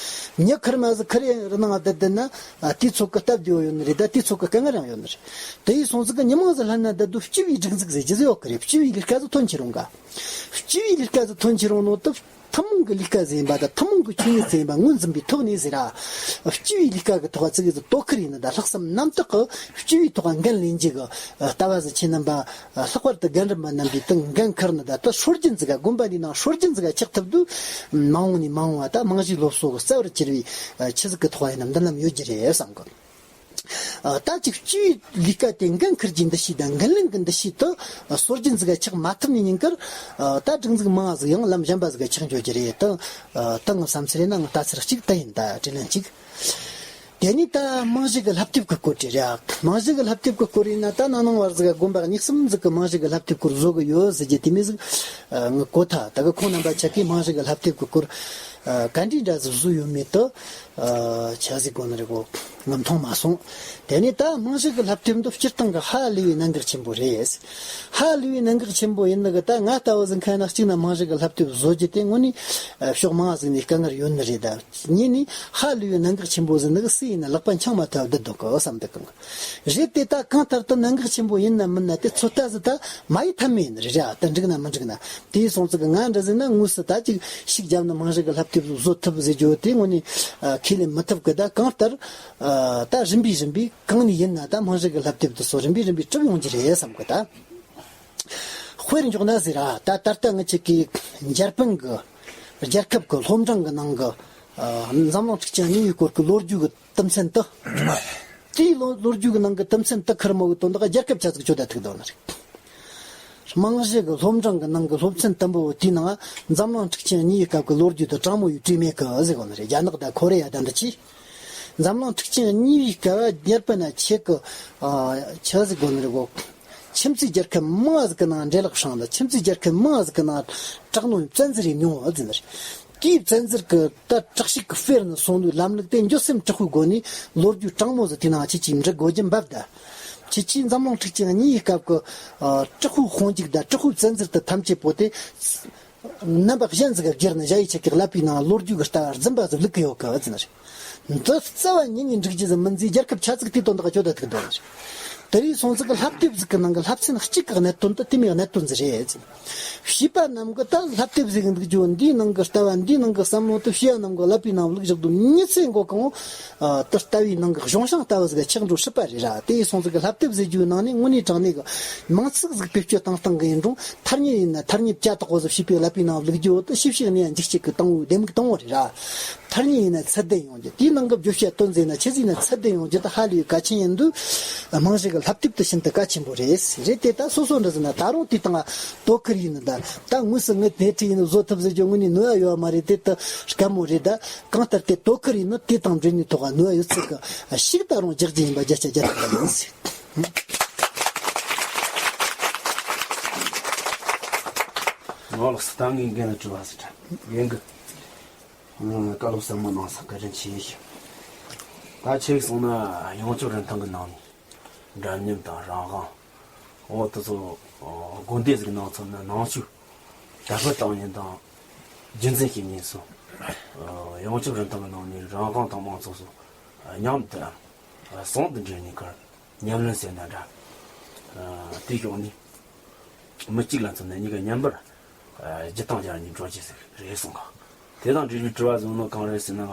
མྱི་ཁེར་མ་ཟིག་ཁེར་རེ་རེ་ནང་བསྡད་བསྡད་ན། ཨ་དེའི་ཚོགས་ཀྱི་སྟབས་བདེ་བོ་ཡོད་ནི་རེད། ད་དེའི་ཚོགས་ཀྱི་དཀའ་ངལ་ཡང་ཡོད་ནི་རེད། དེ་ཡིན་སོང་ཙི་གི་མྱི་མང་ཟིག་ལྷན་ན་བསྡད་དུས་སྤྱི་པའི་སྒྲིག་འཛུགས་ཟེར་རྒྱུ་ཟིག་ཡོད་གི་རེད། སྤྱི་པའི་ལས་ཀ་ཟིག་ཐོན་ཆེ་རུང་ག་སྤྱི་པའི་ལས་ཀ་ཟིག་ཐོན་ཆེ་རུང་ནོ་དུ་ཐུན་མོང་གི་ལས་ཀ་ཟིག་ཡིན་པ་དང་ཐུན་མོང་གི་ཆོས་ཉིད་ཟིག་ཡིན་པ་ངོས་འཛིན་པའི་ཐོག་ནས་ཟེར་ར། སྤྱི་པའི་ལས་ཀ་གི་ཐོག་ཙི་གི་ཟིག་དོ་ཁུར་ཡིན་ན་ད་ལྷག་བསམ་རྣམ་དག་གི་སྤྱི་པའི་ཐོག་འགན་ལེན་རྒྱུ་གི་ལྟ་བ་ཟིག་ཁྱེད་རྣམ་པ། ལྷག་པར་དུ་རྒན་རབས་པ་རྣམ་པས་དེ་འགན་འཁུར་ནི་ད་ལྟ་སྲོལ་རྒྱུན་ཟིག་ག་དགོན་པ་འདིའི་ནང་སྲོལ་རྒྱུན་ཟིག་ག་ཆགས་ཐུབ་དུས། མ་འོངས་ནས་མ་འོངས་བ་ད་རྨང་གཞིའི་སློབ་གསོ་གི་རྩ་བར་གྱུར་བའི་ཆི་ཟིག་གི་ཐོག་ཡིན་ནམ་མདུན་ལམ་ཡོད་རྒྱུ་རེད་བསམ་གི། ད་ཅིག་སྤྱིའི་ལས་ཀ་དེ་འགན་འཁུར་རྒྱུའི་འདུ་ཤེས་དང་འགན་ལེན་གྱི་འདུ་ཤེས་དུ་སྲོལ་རྒྱུན་ཟིག་ག་ཆགས་མ་ཐུབ་ནས་ཉིན་དཀར། ད་སྒྲིག་འཛུགས་མང་ཟིག་ཡང་ལམ་གཞན་པ་ཟིག་ག་ཆགས་འགྱོ་རྒྱུ་རེད། ད་ད་ངའི་བསམ་ཚུལ་རེད་ན་ངའི་ལྟ་ཚུལ་གཅིག་དེ་ཡིན། ད་དྲིས་ལན་གཅིག་དེ་ནས་ད་རྨང་གཞི་གི་བསླབ་དེབ་ཀྱི་སྐོར་དེ་རེད། རྨང་གཞི་གི་བསླབ་དེབ་ཀྱི་སྐོར་ཡིན་ན་ད་ན་ནིང་བར་ཟིག་ག་དགོན་པ་གཉིས་གསུམ་ཟིག་གི་རྨང་གཞི་གི་བསླབ་དེབ་སྐོར་བཟོ་གི་ཡོད་ཟེར་རྒྱུ་དེ་མོ་ཟིག་ངས་གོ་ཐལ། ད་གི་ཁོང་རྣམ་པ་ཆ་གིས་རྨང་གཞི་གི་བསླབ་དེབ་ཀྱི་སྐོར་ག་འདྲའི་འདྲ་ཟིག་བཟོས་ཡོད་མེད་དུ་ཆ་ཟིག་གོ་ནི་རེད་གོ། ངས་མཐོང་མ་སོང་། དེ་ནས་ད་རྨང་གཞི་གི་བསླབ་དེབ་འདི་སྤྱིར་བཏང་གི་ཧ་ལས་པའི་གནད་འགག་ཆེན་པོ་རེད། ཧ་ལས་པའི་གནད་འགག་ཆེན་པོ་ཡིན་ནི་གི་ད་ང་ལྟ་བུ་ཟིག་མཁན་ན་གཅིག་ན་རྨང་གཞི་གི་བསླབ་དེབ་བཟོ་རྒྱུ་དེ་དངོས་གནས་ཕྱོགས་མང་ཟིག་ནས་དཀའ་ངལ་ཡོད་ནི་རེད། ད། གཉིས་ནས་ཧ་ལས་པའི་གནད་འགག་ཆེན་པོ་ཟིག་ནི་གི་སུ་ཡིན་ན་ལག་པ་འཆང་མ་ཐུབ་བསྡད་འདུག་གི་བསམ་འདུག་གི། རེད་དེ་ད་གང་ལྟར་དུ་གནད་འགག་ཆེན་པོ་ཡིན་ན་མིན་ན་དེ་ཚོད་ལྟ་ཟིག་ད་མ་ཡེད་ཐབས་མེད་ཡིན་རེད་ར། ད་འགྲིག་ན་མི་འགྲིག་ན། དེ་སོང་ཙི་གི་ང་འདྲ་ཟིག་ན་དངོས་སུ་ད་ཅིག་ཤུགས་བརྒྱབ་ནས་རྨང་གཞི་གི་བསླབ་དེབ་བཟོ་ཐུབ་ཟེར་རྒྱུ་དེ་དངོས་ནས་ཁས་ལེན་མི་ཐུབ་གི། ད་གང་ལྟར་ད་རིམ་པས་རིམ་པས་གང་ནས་ཡིན་ན་ད་རྨང་གཞི་གི་བསླབ་དེབ་དེ་ཚོ་རིམ་པས་རིམ་པས་གྲུབ་ཡོང་རྒྱུ་རེད་བསམ་གི། ད་དཔེར་འཇོག་ན་ཟེར་ར། ད་ད་ལྟ་ངེད་ཆ་གི་འཇར་པན་གི་རྒྱལ་ཁབ་ཀྱི་སློབ་འབྲིང་གི་ནང་གི་འཛམ་གླིང་འཁྲུག་རྐྱེན་གཉིས་པའི་སྐོར་གྱི་ལོ་རྒྱུས་ཀྱི་དུམ་ཚན་དུ། དེའི་ལོ་ལོ་རྒྱུས་ཀྱི་ནང་གི་དུམ་ཚན་དུ་ཁུར་མོ་གི་དོན་དག་རྒྱལ་ཁབ་ཆ་ཟིག་ཆོད་ད་ཐུག་དོ་ནི་རེད། རྨང་གཞི་གི་སློབ་འབྲིང་གི་ནང་གི་སློབ་ཚན་དུམ་བུ་དེའི་ནང་འཛམ་གླིང་འཁྲུག་རྐྱེན་གཉིས་པའི་སྐབས་ཀྱི་ལོ་རྒྱུས་དེ་དྲང་མོ་ཡིས་བྲིས་མེད་གི་ཟེར་གོ་ནི་རེད། རྒྱ་ནག་དང་ཁོ་རེ་ཡ་དང་འདི་ཆི། འཛམ་གླིང་འཁྲུག་རྐྱེན་གཉིས་པའི་སྐབས་རྒྱལ་པོ་ན་ཆེ་གི་ཆི་ཟིག་གོ་ནི་རེད་གོ། ཁྱིམ་མཚེས་རྒྱལ་ཁབ་མང་ཟིག་གི་ནང་འདྲེ་ལག་བསྲིངས་ལ། ཁྱིམ་མཚེས་རྒྱལ་ཁབ་མང་ཟིག་གི་ནང་དྲག་གནོན་བཙན་འཛུལ་རེ་མྱོང་བ་ཟིན་རེད། དེའི་བཙན་འཛུལ་གི་ད་དྲག་ཤུགས་ཀྱི་དཔེར་ན་སོང་དུས་ལམ་ལུགས་དེ་འགྱོད་སེམས་དྲག་པོའི་སྒོ་ནས་ལོ་རྒྱུས་དྲང་མོ་ཟིག་དེའི་ནང་ཁྱེད་ཀྱིས་འབྲི་དགོས་རྒྱུ་འབབ་ད། ཁྱེད་ཀྱིས་འཛམ་གླིང་འཁྲུག་རྐྱེན་གཉིས་པའི་སྐབས་ཀྱི་དྲག་པོའི་དཔུང་འཇུག་དང་དྲག་པོའི་བཙན་འཛུལ་དེ་ཐམས་ཅད་པོ་དེ། རྣམ་པ་གཞན་ཟིག་ག་བསྒྱུར་ནས་ཞ་ཡི་ཆ་གི་ཀླད་པའི་ནང་ལོ་རྒྱུས་ཀྱི་ལྟ་བ་རྫུན་པ་ཟིག་བླུག་གི་ཡོད་གི་ཟེར་ནི་རེད། འདི་རྩ་བ་ཉིད་ནས་འགྲིག་རྒྱུ་ཟིག་མིན་ཟེར་རྒྱལ་ཁབ་ཆ་ཟིག་དེའི་དོན་དག་ཆོད་ད་ཐུག་འདུག་ཟེར། དེ་རིང་སོང་ཙི་གི་བསླབ་དེབ་ཟིག་གི་ནང་གི་བསླབ་ཚན་གཅིག་གི་གནད་དོན་དེ་དེ་མོའི་གནད་དོན་ཟིག་རེད་ཟེར། བྱིས་པ་རྣམས་ཀྱིས་ད་བསླབ་དེབ་ཟིག་གི་འདུག་རྒྱུ་འདིའི་ནང་གི་ལྟ་བ་འདིའི་ནང་གི་བསམ་བློ་དེ་བྱིས་པ་རྣམས་ཀྱི་ཀླད་པའི་ནང་བླུག་བཞག་དུས་མྱི་ཚེ་འགོ་གང་བོ་དེ་ལྟ་བའི་ནང་གི་གཞུང་ཤིང་ལྟ་བུ་ཟིག་ག་ཆགས་འགྲོ་སྲིད་པ་རེད་ར། དེ་ཡིན་སོང་ཙི་གི་བསླབ་དེབ་ཟེར་རྒྱུའི་ནང་ནས་དངོས་གནས་དྲང་གནས་གི་མིང་ཚིག་ཟིག་བེད་སྤྱོད་བཏང་བཏང་གི་ཡིན་རུང་། ཐ་སྙད་ཡིན་ན་ཐ་སྙད་བྱ་དག་པོ་ཟིག་བྱིས་པའི་ཀླད་པའི་ནང་བླུག་རྒྱུ་བོ་དེ་ཞིབ་ཞིབ་ནས་འཇིགས་བྱེད་ཀྱི་དང་པོའི་ལྡེ་མིག་དང་པོ་རེད་ར། ཐ་སྙད་ཡིན་ན་ཚད་ལྡན་ཡོང་རྒྱུ་དེའི་ནང་གི་བརྗོད་བྱ་དོན་ཟེར་ན་ཆི་ཟིག་ན་ཚད་ལྡན་ཡོང་རྒྱུ་དེ་ཧ་ལས་གལ་ཆེན་ཡིན་དུས། རྨང་གཞི་གི་བསླབ་དེབ་དེ་ཤིན་ཏུ་གལ་ཆེན་པོ་རེད། རེད་དེ་ད་སོ་སོ་འདྲ་ཟེར་ན་ད་རུང་དེའི་སྟེང་དོ་ཁུར་ཡིན་ནི་ད་ད་དངོས་སུ་ངས་དེ་ཁྲིད་ཡིན་ནི་བཟོ་ཐུབ་ཟེར་རྒྱུ་དངོས་གནས་ནུས་པ་ཡོད་མ་རེད། དེ་ད་དཀའ་མོ་རེད། ད་གང་ལྟར་དེ་དོ་ཁུར་ཡིན་ནི་དེ་དང་འབྲེལ་ནས་ཐོག་ནུས་པ་ཡོད་ཚད་གི་ཤུགས་ད་རུང་རྒྱག་རྒྱུ་ཡིན་པ་བརྒྱ་ཆ་བརྒྱ་ཐམ་པ་ཡིན། ནོར་ལགས་སུ་ད་ངས་འགན་ལ་དྲི་བ་ཟིག་དྲན་འགན་གི། ཨང་། བཀའ་སློབ་ཟབ་མོ་གནང་སོང་། བཀའ་དྲིན་ཆེ་ཞུ། ད་ཆེ་གི་སོང་ན་ཡང་ཁྱོད་རིན་ཐང་གི་ནང་ནས་འདྲ་མཉམ་དང་རང་དབང་། འོ་དེ་ཚོ་དགོན་སྡེ་ཟིག་ནང་ཚོ་ན་ནང་ཆོས་དར་སྤེལ་བཏང་ཉིན་དང་རྒྱུན་འཛིན་བྱེད་ཉིན་སོང་། ཡང་ཁྱོད་རིན་ཐང་གི་ནང་ནས་རང་དབང་དང་མང་གཙོ་སོགས་མཉམ་དུ་ཟུང་དུ་འབྲེལ་ནས་ཀར་ཉམས་ལེན་ཟེར་ན་འདྲ། དེའི་ཕྱོགས་ནས་མི་གཅིག་ལ་མཚོན་ན་གཉིས་ཀ་མཉམ་པར་རྒྱུ་དང་སྦྱར་ནས་འགྲོ་རྒྱུ་ཟིག་རེད་གསུངས་ག་དེ་དང་འབྲེལ་བའི་དྲི་བ་བཟོ་ནོ་གང་རེད་ཟེར་ན།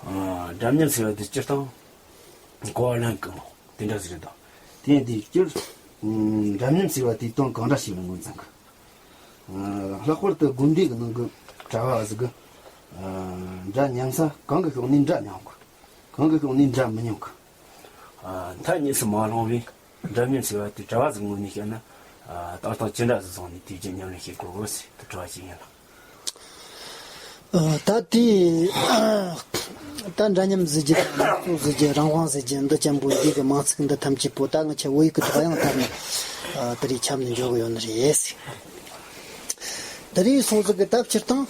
འདྲ་མཉམ་ཟེར་བ་དེ་སྤྱིར་བཏང་གོ་བ་ལེན་གི་མོ་དེ་འདྲ་ཟིག་རེད་དོ། དེ་ཡིན་དུས་སྤྱིར་འདྲ་མཉམ་ཟེར་བ་དེའི་དོན་གང་འདྲ་ཞིག་ལ་ངོས་འཛིན་གི་ལྷག་པར་དུ་དགོན་སྡེ་གི་ནང་གི་གྲྭ་བ་ཟིག་གི་འདྲ་མཉམ་ས་གང་གི་ཕྱོགས་ནས་འདྲ་མཉམ་གི་གང་གི་ཕྱོགས་ནས་འདྲ་མི་མཉམ་གི་མཐའ་གཉིས་སུ་མ་ལྷུང་བའི་འདྲ་མཉམ་ཟེར་བ་དེ་གྲྭ་བ་ཟིག་ངོས་ནས་བཤད་ན། ལྟ་སྟངས་ཅི་འདྲ་ཟིག་བཟུང་ནས་དུས་རྒྱུན་ཉམས་ལེན་བྱེད་དགོས་གོ་ཟེར་དུ་དྲི་བ་ཞིག་ཡིན་ལ། ད་དེ་ད་འདྲ་མཉམ་ཟེར་རྒྱུ་དང་མང་གཙོ་ཟེར་རྒྱུ་རང་དབང་ཟེར་རྒྱུ་འདི་ཅན་པོ་འདི་གི་མིང་ཚིག་འདི་ཐམས་ཅད་པོ་ད་ང་ཆ་བོད་ཡིག་གི་ཐོག་ཡང་དར་ནས་དེ་རིགས་ཁྱབ་ནས་འཇོག་གི་ཡོད་ནི་རེད། དེ་རིང་སོང་ཟིག་གི་ད་སྤྱིར་བཏང་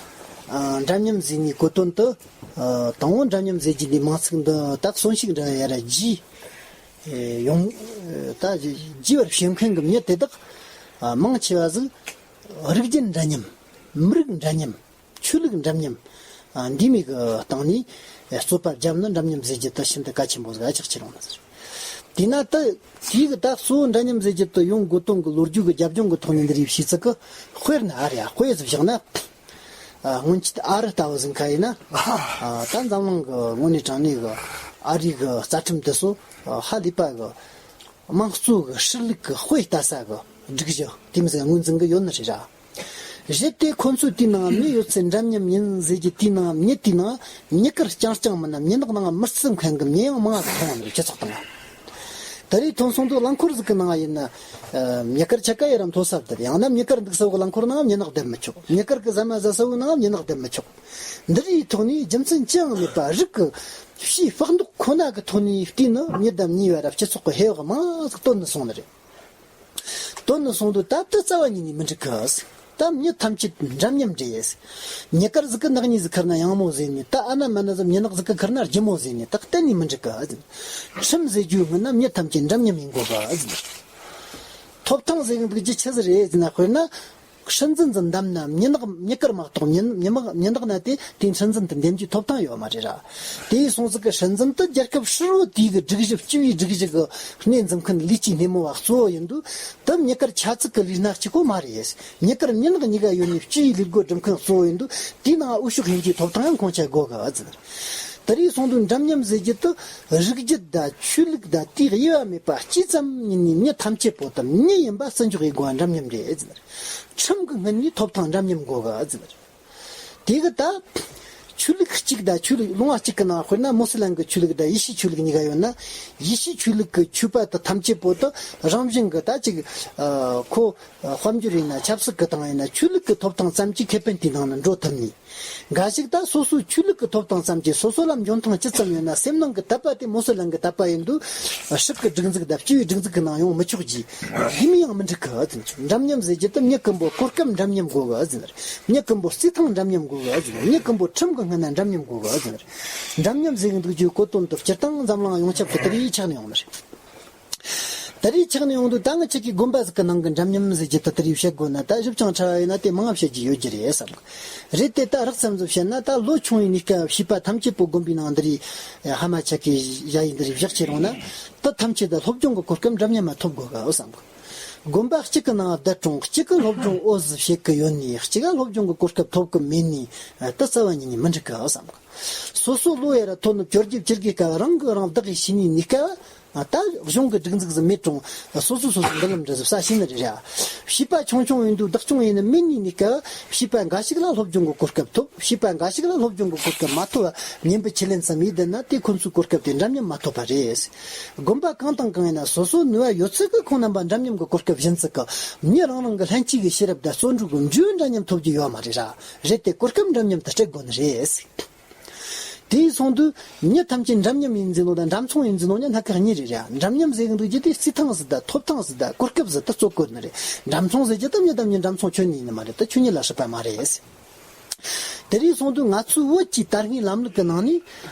འདྲ་མཉམ་ཟེར་ནས་གོ་དོན་དུ། དང་པོ་འདྲ་མཉམ་ཟེར་རྒྱུ་འདི་མིང་ཚིག་འདི་ད་གསོན་ཤུགས་འདྲ་ཡ་ར་རྒྱས་ཡོང་ད་རྒྱས་པར་བྱེད་མཁན་གྱི་མྱི་དེ་དག་མང་ཆེ་བ་ཟིག་རིགས་རྒྱུད་འདྲ་མཉམ། མི་རིགས་འདྲ་མཉམ། ཆོས་ལུགས་འདྲ་མཉམ། འདི་མོ་གི་སྟེང་ནས་རྩོད་པ་བརྒྱབ་ན་འདྲ་མཉམ་ཟེར་རྒྱུ་དེ་ཤིན་ཏུ་གལ་ཆེན་པོ་ཟིག་ཨ་ཅག་ཆེ་རུང་ན་ཟེར། དེས་ན་ད་དེའི་གི་ད་གཙོ་བོ་འདྲ་མཉམ་ཟེར་རྒྱུ་དེ་ཡོང་དགོས་དོན་གི་ལོ་རྒྱུས་གི་རྒྱབ་ལྗོངས་གི་ཐོག་ནས་འདི་རིགས་བྱས་ཚིག་གི་དཔེར་ན་ཨ་རེ་ཨ་དཔེ་ཟིག་བཞག་ན། སྔོན་ཆད་ཨ་རི་ལྟ་བུ་ཟིག་ཁ་ཡིན་ན། ད་འཛམ་གླིང་གི་དངོས་གནས་དྲང་གནས་གི་ཨ་རི་གི་རྩ་ཁྲིམས་དེ་ཚོ་ཧ་ལས་པ་གི་དམངས་གཙོ་གི་ཧྲིལ་ལུགས་གི་དཔེ་ལྟ་ས་གི་སྒྲིག་གཞི་དེ་མོ་ཟིག་ངོས་འཛིན་གི་ཡོད་ནི་རེད་ར། གཞི་དེ་ཁོ་ཚོའི་དེའི་ནང་མྱི་ཡོད་ཚད་འདྲ་མཉམ་ཡིན་ཟེར་རྒྱུ་དེའི་ནང་མྱི་དེའི་ནང་མྱི་དཀར་རྐྱང་རྐྱང་མིན་ན་མྱི་ནག་ནང་མི་བརྩི་མཁན་གྱི་མྱི་ཡང་མང་ང་མཐོང་བ་ནི་སྤྱི་ཚོགས་དང་། ད་རེས་ཐོན་སོང་དུས་རླངས་འཁོར་ཟིག་གི་ནང་ཡིན་ན། མྱི་དཀར་ཆ་ག་ཡི་ར་མཐོ་ས་བསྡད་ཡང་ན་མྱི་དཀར་འདུག་ས་བོ་གི་རླངས་འཁོར་ནང་མྱི་ནག་བསྡད་མི་ཆོག་མྱི་དཀར་གི་ཟ་མ་ཟ་ས་བོ་ནང་མྱི་ནག་བསྡད་མི་ཆོག་འདི་རིགས་ཐོག་ནས་རྒྱུ་མཚན་ཅི་ཡང་མེད་པ་རིགས་ཀྱི་ཕྱིའི་ཕག་མདོག་ཁོ་ན་གི་ཐོག་ནས་བལྟས་ན་མྱི་དང་མྱི་བར་སྤྱི་ཚོགས་ཀྱི་ཧེ་བག་མང་ཟིག་བཏོན་ནས་སོང་ནི་རེད། དོན་ནི་སོང་དུས་ད་ལྟ་རྩ་བ་ཉིད་ནས་མི་འགྲིག་གི། ད་མྱི་ཐམས་ཅད་འདྲ་མཉམ་རེད། མྱི་དཀར་ཟིག་གི་ནག་ཉེས་ཟིག་ཁུར་ན་ཡང་མོ་ཟེར་ནས་ད་ཨ་ན་མ་ན་ཟིག་མྱི་ནག་ཟིག་གི་ཁུར་ན་རྒྱུ་མོ་ཟེར་ནས་ད་གཏན་ནས་མི་འགྲིག་གི། ཁྲིམས་ཟེར་རྒྱུའི་སྔོན་ན་མྱི་ཐམས་ཅད་འདྲ་མཉམ་ཡིན་དགོས་གི། ཐོབ་ཐང་ཟེར་གི་འདུག་རྒྱུ་ཆི་ཟིག་རེད་ཟེར་ན་དཔེར་ན། སྲིད་འཛིན་ཟིག་བདམས་ན་མྱི་ནག་མྱི་དཀར་མ་གཏོགས་མྱི་མྱི་མ་མྱི་ནག་ན་དེ་དེའི་སྲིད་འཛིན་དུ་འདེམས་རྒྱུའི་ཐོབ་ཐང་ཡོད་མ་རེད་ར། དེ་ཡིན་སོང་ཙི་གི་སྲིད་འཛིན་དུ་རྒྱལ་ཁབ་ཧྲིལ་བོ་དེའི་གི་སྒྲིག་གཞི་སྤྱི་པའི་སྒྲིག་གཞི་གི་སྣེ་འཛིན་མཁན་ལས་ཀྱི་སྣེ་མོ་བ་གཙོ་བོ་ཡིན་དུས་དུ་མྱི་དཀར་ཆ་ཙིག་གི་ལུས་སྣ་གཅིག་པོ་མ་རེད། མྱི་དཀར་མྱི་ནག་གཉིས་ཀ་ཡོད་ནས་སྤྱི་པའི་ལས་སྒོ་སྒྲུབ་མཁན་གཙོ་བོ་ཡིན་དུས་དེའི་ནང་འོས་ཤོག་ཡིན་རྒྱུའི་ཐོབ་ཐང་ཡང་ཁོང་ཆ་དགོས་གི་ཨ་ཙི། དེ་རིང་སོང་དུས་འདྲ་མཉམ་ཟེར་རྒྱུ་དུ་རིགས་རྒྱུད་དང་ཆོས་ལུགས་དང་དེའི་དབྱེ་བ་མེད་པ་སྤྱི་ཙམ་ཡིན་ནས་མྱི་ཐམས་ཅད་པོ་དང་མྱི་ཡིན་པ་བརྩི་འཇོག་ཡེད་དགོས་པ་འདྲ་མཉམ་རེད་ཨ་ཙི། ཁྲིམས་ཀྱི་སྔུན་ནས་ཐོབ་ཐང་འདྲ་མཉམ་དགོས་གི་ཨ་ཙི། དེ་གི་ད་ཆོས་ལུགས་གཅིག་དང་ཆོས་ལུགས་ལུང་བ་གཅིག་གི་ནང་དཔེར་ན་མུ་སི་ལིམ་གི་ཆོས་ལུགས་དང་ཡེ་ཤུའི་ཆོས་ལུགས་གཉིས་ཀ་ཡོད་ན། ཡེ་ཤུའི་ཆོས་ལུགས་ཀྱི་ཆོས་པ་དང་ཐམས་ཅད་པོ་དུ་རང་བཞིན་གི་ད་ཅིག་ཁོ་དཔལ་འབྱོར་ཡིན་ན་ཆབ་སྲིད་ཀྱི་སྟེང་ཡིན་ན་ཆོས་ལུགས་ཀྱི་ཐོབ་ཐང་ཙམ་གྱིས་ཁེ་ཕན་དེའི་ནང་ན་འགྲོ་ཐུབ་ནས། འགའ་ཞིག་ད་སོ་སོའི་ཆོས་ལུགས་ཀྱི་ཐོབ་ཐང་ཙམ་གྱིས་སོ་སོ་ལ་འཇོན་ཐང་ཅི་ཙམ་ཡོད་ན་སེམས་ནང་གི་དད་པ་དེ་མུ་སི་ལིམ་གི་དད་པ་ཡིན་དུས་སྲིད་ཀྱི་སྒྲིག་འཛུགས་དང་སྤྱི་པའི་སྒྲིག་འཛུགས་ཀྱི་ནང་ཡོང་མི་ཆོག་ཅིག་དེ་མིན་ཡང་མི་འགྲིག་གི་ཨ་ཙི། འདྲ་མཉམ་ཟེར་རྒྱུ་དེ་མྱི་ཀུན་པོ་གོ་སྐབས་འདྲ་མཉམ་དགོས་གི་ཨ་ཙི། མྱི་ཀུན་པོ་རྩིས་ཐང་འདྲ་མཉམ་དགོས་གི་ཨ་ཙི། མྱི་ཀུན་པོ་ཁྲིམས་ཀྱི་སྔུན་ན་འདྲ་མཉམ་དགོས་གི་ཨ་ཙི། འདྲ་མཉམ་ཟེར་གི་འདུག་རྒྱུའི་གོ་དོན་དེ་སྤྱིར་བཏང་འཛམ་གླིང་ཡོངས་ཁྱབ་ཏུ་དེ་རིགས་ཆགས་ནས་ཡོང་ནི་རེད། ད་རེས་ཆགས་ནས་ཡོང་དུས་ད་ང་ཅག་གི་དགོན་པ་ཟིག་གི་ནང་གི་འདྲ་མཉམ་ཟེར་རྒྱུ་དེ་དེ་རིགས་བཤད་དགོས་ན་ད་ཞིབ་ཅིང་ཕྲ་བ་ཡིན་ན་དེ་མང་བ་བཤད་རྒྱུ་ཡོད་རྒྱུ་རེད་བསམ་གི། རེད་དེ་ད་རགས་ཙམ་ཟིག་བཤད་ན་ད་ལོ་ཆུང་བའི་གནས་སྐབས་བྱིས་པ་ཐམས་ཅད་པོ་དགོན་པའི་ནང་འདི་རེད། ཧ་མ་ཆ་གི་ཡ་ཡི་འདི་རེད་བཞག་ཆེ་རུང་ན་ད་ཐམས་ཅད་ད་སློབ་སྦྱོང་གི་གོ་སྐབས་འདྲ་མཉམ་མ་ཐོབ་དགོས་གི་བསམ་གི། དགོན་པ་གཅིག་གི་ནང་བསྡད་རུང་གཅིག་གི་སློབ་སྦྱོང་འོ་ཟིག་བྱེད་གི་ཡོད་ནི་གཅིག་ག་སློབ་སྦྱོང་གི་གོ་སྐབས་ཐོབ་གི་མེད་ནི་ད་རྩ་བ་ཉིད་ནས་མི་འགྲིག་གི་བསམ་གི། སོ་སོ་ལོ་ཡ་ར་ཐོན་ནི་བཅོ་བརྒྱད་བཅུ་དགུའི་སྐབས་རང་གིས་རང་བདག་གིས་ཤེས་ནི་ནི་སྐབས། ད་གཞུང་གི་སྒྲིག་འཛུགས་སུ་མེད་རུང་སོ་སོ་སོ་སོའི་མདུན་ལམ་འདྲ་ཟིག་ས་ཤེས་ནི་རེད་ར། བྱིས་པ་ཆུང་ཆུང་ཡིན་དུས་བདག་སྐྱོང་ཡེད་ནི་མེད་ནི་ནི་སྐབས་བྱིས་པ་འགའ་ཞིག་ལ་སློབ་སྦྱོང་གི་གོ་སྐབས་ཐོབ། བྱིས་པ་འགའ་ཞིག་ལ་སློབ་སྦྱོང་གི་གོ་སྐབས་མ་ཐོབ་པ་ཉན་པའི་ཁས་ལེན་ཙམ་ཡེད་བསྡད་ན་དེ་ཁོ་ཚོའི་གོ་སྐབས་དེ་འདྲ་མཉམ་མ་ཐོབ་པ་རེད། དགོན་པ་གང་དང་གང་ཡིན་ན་སོ་སོའི་ནུས་པ་ཡོད་ཚད་ཀྱིས་ཁོང་རྣམ་པ་འདྲ་མཉམ་གྱི་གོ་སྐབས་སྦྱིན་ཚུལ་གྱིས་མྱི་རང་རང་གི་ལྷན་སྐྱེས་ཀྱི་ཤེས་རབ་དང་བརྩོན་འགྲུས་ཀྱི་འབྲས་བུ་འདྲ་མཉམ་ཐོབ་རྒྱུ་ཡོད་མ་རེད་ར། རེད་དེ་གོ་སྐབས་འདྲ་མཉམ་དུ་སྤྲད་དགོས་ནི་རེད། དེ་ཡིན་སོང་དུས་མྱི་ཐམས་ཅད་འདྲ་མཉམ་ཡིན་ཟེར་ནོ་དང་འདྲ་མཚུངས་ཡིན་ཟེར་ནོ་གཉིས་སྣ་ཁ་གཉིས་རེད་ར། འདྲ་མཉམ་ཟེར་གི་འདུག་རྒྱུ་དེ་རྩིས་ཐང་ཟིག་དང་ཐོབ་ཐང་ཟིག་དང་གོ་སྐབས་ཟིག་ད་རྩོད་དགོས་ནི་རེད། འདྲ་མཚུངས་ཟེར་རྒྱུ་ད་མྱི་དང་མྱི་འདྲ་མཚུངས་ཁྱོད་གཉིས་ཡིན་ནི་མ་རེད། ད་ཁྱོད་གཉིས་ལ་སྲིད་པ་མ་རེད། དེ་རིང་སོང་དུས་ང་ཚོའི་བོད་ཀྱི་དར་སྔའི་ལམ་ལུགས་ཀྱི་ནང་ནས་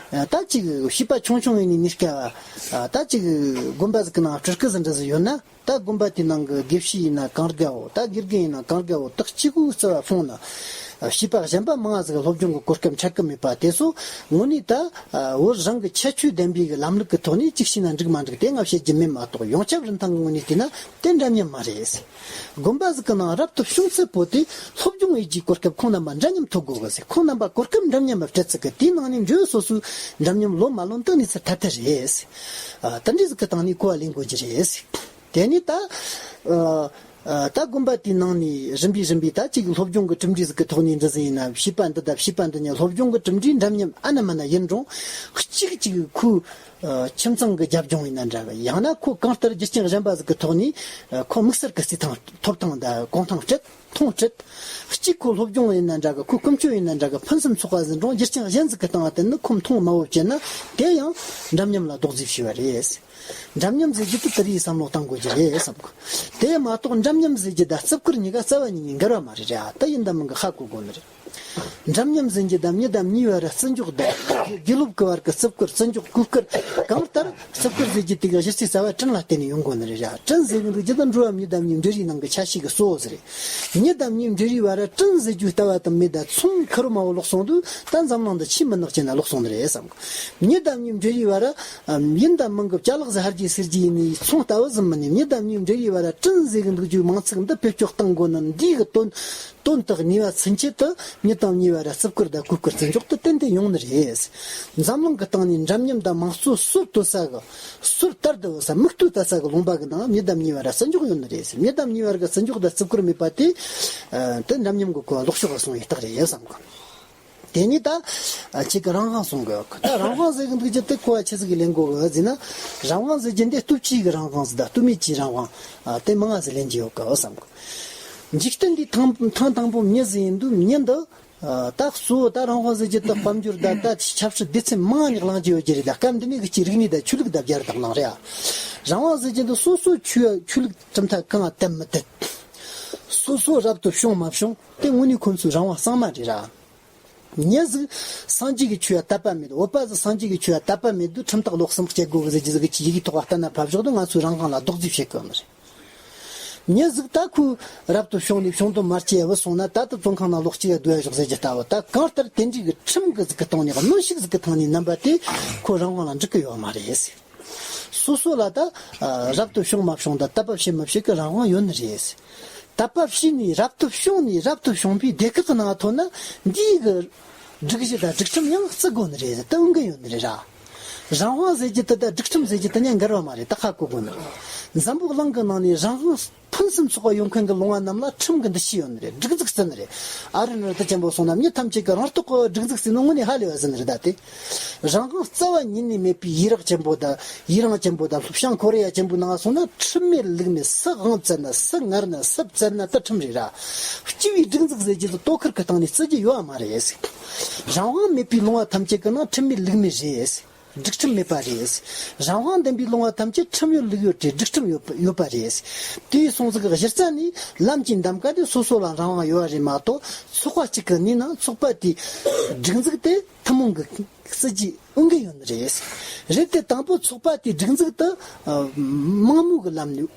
ད་ཅིག་བྱིས་པ་ཆུང་ཆུང་ཡིན་ནས་གཉིས་ཀ་ད་ཅིག་དགོན་པ་ཟིག་གི་ནང་སྤྲུལ་སྐུ་ཟིག་འདྲ་ཟིག་ཡོད་ན། ད་དགོན་པ་དེའི་ནང་གི་དགེ་བཤེས་ཡིན་ན་གང་དགའ་བོ། ད་དགེ་རྒན་ཡིན་ན་གང་དགའ་བོ། ད་གཅིག་པུ་རྩ་བ་སྤུངས་ན་བྱིས་པ་གཞན་པ་མང་ང་ཟིག་སློབ་སྦྱོང་གི་གོ་སྐབས་འཕྲད་གི་མེད་པ་དེ་ཚོ་དངོས་གནས་ད་བོད་རང་གི་ཁྱད་ཆོས་ལྡན་པའི་གི་ལམ་ལུགས་ཀྱི་ཐོག་ནས་གཅིག་བྱས་ན་འགྲིག་མ་འགྲིག་དེ་ང་བཤད་རྒྱུ་མེད་མ་གཏོགས། ཡོངས་ཁྱབ་རིན་ཐང་གི་ངོས་ནས་བལྟས་ན་དེ་འདྲ་མཉམ་མ་རེད། དགོན་པ་ཟིག་གི་ནང་རབ་ཏུ་བྱུང་ཚད་པོ་དེ་སློབ་སྦྱོང་ཡེད་རྒྱུའི་གོ་སྐབས་ཁོང་རྣམ་པ་འདྲ་མཉམ་ཐོབ་དགོས་གི་ཟེར། ཁོང་རྣམ་པ་གོ་སྐབས་འདྲ་མཉམ་སྤྲད་ཚུལ་གི་དེའི་ནང་ནས་འབྲེལ་ཡོད་སོ་སོའི་འདྲ་མཉམ་ལོ་མ་ལོན་དུ་གནས་ཚུལ་ཐ་དད་རེད། ཨ། དེ་འདྲའི་ཟིག་གི་སྟེང་ནས་གོ་བ་ལེན་དགོས་རྒྱུ་རེད། དེ་ནས་ད། ཨ། ཨ། ད་དགོན་པ་དེའི་ནང་ནས་རིམ་པས་རིམ་པས་ད་ཅིག་སློབ་སྦྱོང་གི་གྲུབ་འབྲས་ཟིག་གི་ཐོག་ནས་འདི་ཟིག་ཡིན་ན་བྱིས་པ་འདི་དང་བྱིས་པ་འདི་གཉིས་སློབ་སྦྱོང་གི་གྲུབ་འབྲས་འདྲ་མཉམ་ཨ་ན་མ་ན་ཡིན་རུང་གཅིག་གཅིག་ཁོའི་ཨ། ཁྱིམ་ཚང་གི་རྒྱབ་ལྗོངས་ཡིན་ན་འདྲ་གི། ཡང་ན་ཁོ་གང་ལྟར་རྒྱུ་རྐྱེན་གཞན་པ་ཟིག་གི་ཐོག་ནས་ཨ། ཁོ་དམིགས་བསལ་གི་བརྩེ་ཐང་ཐོབ་ཐང་དང་གོང་ཐང་སྤྲད་མཐོང་སྤྲད། གཅིག་ཁོ་སློབ་སྦྱོང་ཡིན་ན་འདྲ་གི། ཁོ་ཀུན་སྤྱོད་ཡིན་ན་འདྲ་གི། ཕུན་སུམ་ཚོགས་པ་ཟིན་རུང་རྒྱུ་རྐྱེན་གཞན་ཟིག་གི་སྟེང་ང་བརྟེན་ནས་ཁོ་མཐོང་དམའ་བོ་བྱས་ན་དེ་ཡང་འདྲ་མཉམ་ལ་རྡོག་རྫིས་བྱས་པ་རེད། འདྲ་མཉམ་ཟེར་རྒྱུ་དེ་དེ་རིགས་བསམ་བློ་གཏང་དགོས་རྒྱུ་རེད་བསམ་གི། དེ་མ་གཏོགས་འདྲ་མཉམ་ཟེར་རྒྱུ་དང་བརྩི་བཀུར་གཉིས་ཀ་རྩ་བ་ཉིད་ནས་འགལ་བ་མ་རེད་ར། ད་ཡིན་དང་མིན་གི་ཧ་གོ་དགོས་ནི་རེད། འདྲ་མཉམ་ཟེར་རྒྱུ་དང་མྱི་དང་མྱིའི་བར་བརྩི་འཇོག་དང་། དགེ་སློབ་ཀྱི་བར་གྱི་བརྩི་བཀུར་བརྩི་འཇོག་གུས་བཀུར། གང་ལྟར་བརྩི་བཀུར་ཟེར་རྒྱུ་དེ་གི་གཞི་རྩའི་རྩ་བ་དྲིན་ལ་བརྟེན་ནས་ཡོང་དགོས་ནི་རེད་ར། དྲིན་ཟེར་གི་འདུག་རྒྱུ་དང་འགྲོ་བ་མྱི་དང་མྱིའི་འབྲེལ་བའི་ནང་གི་ཆ་ཤས་ཀྱི་གཙོ་བོ་ཟིག་རེད། མྱི་དང་མྱིའི་འབྲེལ་བའི་བར་དྲིན་ཟེར་རྒྱུ་ལྟ་བ་དང་མེད་དང་ཚོང་ཁེར་རོ་མ་བོ་ལོག་སོང་དུས་ད་འཛམ་གླིང་འདི་ཆེས་མུན་ནག་ཅན་ན་ལོག་སོང་ནི་རེད་བསམ་གི། མྱི་དང་མྱིའི་འབྲེལ་བའི་བར་ཨམ། ཡིན་དང་མིན་གི་ཅ་ལག་ཟིག་ཧར་རྒྱས་ཟེར་རྒྱུ་ཡིན་ནི་ཚོང་ལྟ་བུ་ཟིག་མིན་ནི། མྱི་དང་མྱིའི་འབྲེལ་བའི་བར་དྲིན་ཟེར་གི་འདུག་རྒྱུའི་མིང་ཚིག་འདི་བེད་སྤྱོད་གཏང་དགོས་ནི་འདི་གི་དོན། དོན་དག་ངེས་པ་ཚུན་ཆད་དུ་མྱི་དང་མྱིའི་བར་བརྩི་བཀུར་དང་གུས་བཀུར་བརྩི་འཇོག་དེ་ཏན་ཏན་ཡོང་ནི་རེད། འཛམ་གླིང་གི་སྟེང་ནས་འདྲ་མཉམ་དང་དམངས་གཙོ་སྲོལ་གཏོད་ས་གི། སྲོལ་དར་དུ་ཡོད་ས། མིག་ལྟོས་ལྟ་ས་གི་ལུང་པ་གི་ནང་མྱི་དང་མྱིའི་བར་བརྩི་འཇོག་ཡོད་ནི་རེད། མྱི་དང་མྱིའི་བར་གི་བརྩི་འཇོག་དང་བརྩི་བཀུར་མེད་པ་དེ། ཨ། དེ་འདྲ་མཉམ་གི་གོ་བ་ལོག་ཕྱོགས་ལ་སོང་བའི་རྟགས་རེད་བསམ་གི། དེ་ནས་ད། ཨ། ཁྱེད་ཀྱི་རང་དབང་གསུང་གི་ཡོད་གི། ད་རང་དབང་ཟེར་གི་འདུག་རྒྱུ་དེ་གོ་བ་ཆི་ཟིག་གི་ལེན་དགོས་གི་ཟེར་ན། རང་དབང་ཟེར་རྒྱུ་འདི་སྟོབས་ཆེའི་གི་རང་དབང་ཟིག་དང་སྟོབས་མེད་ཀྱི་རང་དབང་། ཨ། དེ་མང་ང་ཟིག་ལེན་རྒྱུ་ཡོད་གི་བསམ་གི། འཇིག་རྟེན་འདི་ཐང་ཐང་དང་པོ་མྱི་ཟིག་ཡིན་དུས་མྱི་འདི། ཨ། ད་གཙོ་བོ་ད་རང་དབང་ཟེར་རྒྱུ་དེ་དཔལ་འབྱོར་ད་ད་ཆབ་སྲིད་སྡེ་ཚན་མང་ང་ནས་བླང་རྒྱུ་ཡོད་རྒྱུ་རེད། ད་སྐབས་འདི་ནས་གི་ཅིག་རིག་གནས་ད་ཆོས་ལུགས་ད་བརྒྱ་རེ་དག་བླངས་རེད། ཨ། རང་དབང་ཟེར་རྒྱུ་འདི་སོ་སོ་ཆོས་ཆོས་ལུགས་གྲུབ་མཐའ་གང་ང་དད་མི་དད། སོ་སོ་རབ་ཏུ་བྱུང་མ་བྱུང་དེ་དངོས་གནས་ཁོ་ཚོའི་རང་དབང་གཙང་མ་རེད་ར། མྱི་ཟིག་སངས་རྒྱས་ཀྱི་ཆོས་ལ་དད་པ་མེད། བོད་པ་ཟིག་སངས་རྒྱས་ཀྱི་ཆོས་ལ་དད་པ་མེད་དུས་ཁྲིམས་ཐག་ལོག་གསུམ་བཅད་དགོས་གི་ཟེར་རྒྱུ་ཟིག་གི་ཡི་གེ་ཐོག་ལ་བལྟས་ན་ཕབ་བཞག་དུས་ང་ཚོའི་རང་དབང་ལ་རྡོག་རྫིས་བྱེད་གི་ཡོད་ནི་རེད། མྱི་ཟིག་ད་ཁོས་རབ་ཏུ་བྱུང་ནས་བྱུང་དུ་མ་སྐྱེས་བུད་སོང་ན་ད་དུ་བཙོན་ཁང་ནང་ལོག་སྐྱེ་ཡ་སྡོད་ཡ་ཞོག་ཟེར་རྒྱུ་ལྟ་བུ། ད་གང་ལྟར་དེ་འདྲའི་གི་ཁྲིམས་གི་ཟིག་གི་སྟེང་ནས་གནོན་ཤུགས་ཟིག་གི་ཐང་ནས་བསྣན་པ་དེ་ཁོ་རང་དབང་ལ་འགྲིག་གི་ཡོད་མ་རེད། སོ་སོ་ལ་ད་ཨ་རབ་ཏུ་བྱུང་མ་བྱུང་དང་དད་པ་བྱེད་མ་བྱེད་ཀྱི་རང་དབང་ཡོད་ནི་རེད། དད་པ་བྱས་ནས་རབ་ཏུ་བྱུང་ནས་རབ་ཏུ་བྱུང་པའི་སྡེ་ཁག་གི་ནང་ཐོན་ན་འདིའི་གི་སྒྲིག་གཞི་དང་སྒྲིག་ཁྲིམས་ཡང་བརྩི་དགོས་ནི་རེད། ད་འོས་འགན་ཡོད་ནི་རེད་ར། རང་དབང་ཟེར་རྒྱུ་དེ་དང་སྒྲིག་ཁྲིམས་ཟེར་རྒྱུ་དེ་གཉིས་འགལ་བ་མ་རེད། ད་ཧ་གོ་དགོས་ནི་རེད། འཛམ་བུ་གླིང་གི་ནང་ནས་རང་དབང་ཕུན་སུམ་ཚོགས་པ་ཡོང་མཁན་གྱི་ལུང་བ་རྣམས་ལ་ཁྲིམས་ཀྱི་འདུ་ཤེས་ཡོད་ནི་རེད། སྒྲིག་འཛུགས་བརྩི་ནི་རེད། ཨ་རི་ནང་དུ་ཅན་པོ་སོང་ན་མྱི་ཐམས་ཅད་ཀྱིས་རང་རྟོགས་ཀྱིས་སྒྲིག་འཛུགས་བརྩིས་ནོ་དངོས་གནས་ཧ་ལས་པ་ཟིན་ནི་རེད། ད་དེ་རང་དབང་རྩ་བ་ཉིད་ནས་མེད་པའི་ཡུལ་རབས་ཅན་པོ་དང་ཡུན་རིང་ཅན་པོ་དང་བྱང་ཀོ་རི་ཡ་ཅན་པོའི་ནང་སོང་ན་ཁྲིམས་མེད་ལུགས་མེད། སུ་དབང་བཙལ་ན་སུ་ངར་ན་སུ་བཙལ་ན་ད་ཁྲིམས་རེད་ར། སྤྱི་པའི་སྒྲིག་འཛུགས་ཟེར་རྒྱུ་དེ་དོ་ཁུར་གྱི་སྟེང་ནས་བརྩི་རྒྱུ་ཡོད་པ་མ་རེད། རང་དབང་མེད་པའི་ལུང་བ་ཐམས་ཅད་ཀྱི་ནང་ཁྲིམས་མེད་ལུགས་མེད་རེད། སྒྲིག་ཁྲིམས་མེད་པ་རེད། རང་དབང་ལྡན་པའི་ལུང་བ་ཐམས་ཅད་ཁྲིམས་ཡོད་ལུགས་ཡོད་རེད། སྒྲིག་ཁྲིམས་ཡོད་པ་ཡོད་པ་རེད། དེའི་སོང་ཟིག་གི་གཞི་རྩ་ནས་ལམ་གྱི་འདམ་ག་དེ་སོ་སོ་ལ་རང་དབང་ཡོད་པ་རེད་མ་གཏོགས། ཚོགས་པ་གཅིག་གི་ནས་ན་ཚོགས་པ་དེའི་སྒྲིག་འཛུགས་དེ་ཐུན་མོང་གི་སྲིད་ཇུས་འོས་འགན་ཡོད་ནི་རེད། རེད་དེ་དང་པོ་ཚོགས་པ་དེའི་སྒྲིག་འཛུགས་དེ་ཨ་མང་མོས་ཀྱི་ལམ་ནས།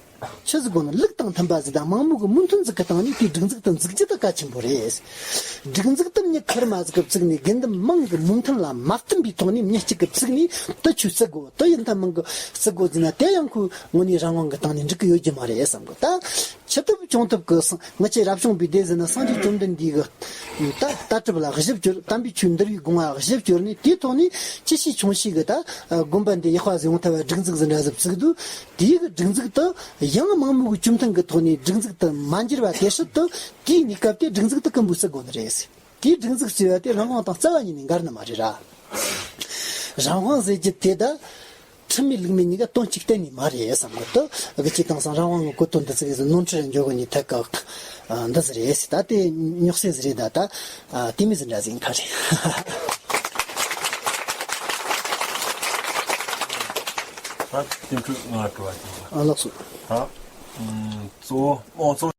ཆི་ཟིག་དགོས་ན་ལུགས་དང་མཐུན་པ་ཟིག་དང་མང་མོས་ཀྱི་མོས་མཐུན་ཟིག་གི་སྟེང་ནས་དེའི་སྒྲིག་འཛུགས་དེ་འཛུགས་རྒྱུ་དེ་གལ་ཆེན་པོ་རེད། སྒྲིག་འཛུགས་དེ་མྱི་ཁེར་མ་ཟིག་གིས་བཙུགས་ནས་དགེ་འདུན་མང་གི་མོས་མཐུན་ལ་མ་བསྟུན་པའི་ཐོག་ནས་མྱི་གཅིག་གིས་བཙུགས་ནས་དེ་ཆོས་བརྩི་དགོས། དེ་ཡིན་ད་མིན་གི་བརྩི་དགོས་ཟེར་ན་དེ་ཡང་ཁོའི་དངོས་གནས་རང་དབང་གི་སྟེང་ནས་འགྲིག་གི་ཡོད་རྒྱུ་མ་རེད་བསམ་གི། ད་ཆེ་ཐབས་ཆུང་ཐབས་ཀྱི་སང་ང་ཆོས་རབ་བྱུང་པའི་སྡེ་ཟེར་ན་སངས་རྒྱས་བཅོམ་ལྡན་འདས་ཀྱི་ད་ལྟ་གྲུབ་ལ་གཞི་བཅོལ། དམ་པའི་ཆོས་འདུལ་བའི་དགོངས་པ་གཞི་བཅོལ་ནས་དེའི་ཐོག་ནས་ཆེ་ཤས་ཆུང་ཤས་ཀྱི་ད་དགོན་པ་འདི་ཡག་པ་ཟིག་ཡོང་ཐབས་སྒྲིག་འཛུགས་ཟིག་འདྲ་ཟིག་བཙུགས་དུས། དེའི་གི་སྒྲིག་འཛུགས་དེ་ཡང་མང་མོས་ཀྱི་གཅིག་མཐུན་གྱི་ཐོག་ནས་སྒྲིག་འཛུགས་དེ་མ་འགྱུར་བ་དེ་སྲིད་དུ་དེའི་གནས་སྐབས་དེ་སྒྲིག་འཛུགས་དེ་ཀུན་པོ་བརྩི་དགོས་ནི་རེད། དེའི་སྒྲིག་འཛུགས་བརྩི་བ་དེ་རང་དབང་དང་རྩ་བ་ཉིད་ནས་འགལ་ནི་མ་རེད་ར། རང་དབང་ཟེར་རྒྱུ་དེ་ད་ཁྲིམས་མེད་ལུགས་མེད་གཉིས་ཀ་དོན་གཅིག་གཏན་ནས་མ་རེད་བསམ་གི། དེ་གི་ཅིག་དེང་སང་རང་དབང་གི་གོ་དོན་འདི་ཚིག་ཟིག་ནོར་འཁྲུལ་འགྱོ་གི་ནི་ཐད་ཀ་འདི་ཟིག་རེད། ད་དེ་རྙོག་སེ་ཟིག་རེད། ད་ད་དེ་མི་ཟིག་འདྲ་ཟིག་ཡིན་ཁ་རེད། ད་དེ་འཕྲོས་ང་དྲི་བ་ཞིག་ཡོད། ཨ་ལགས་སོ། ད་གཙོ་བོ་དམངས་གཙོ།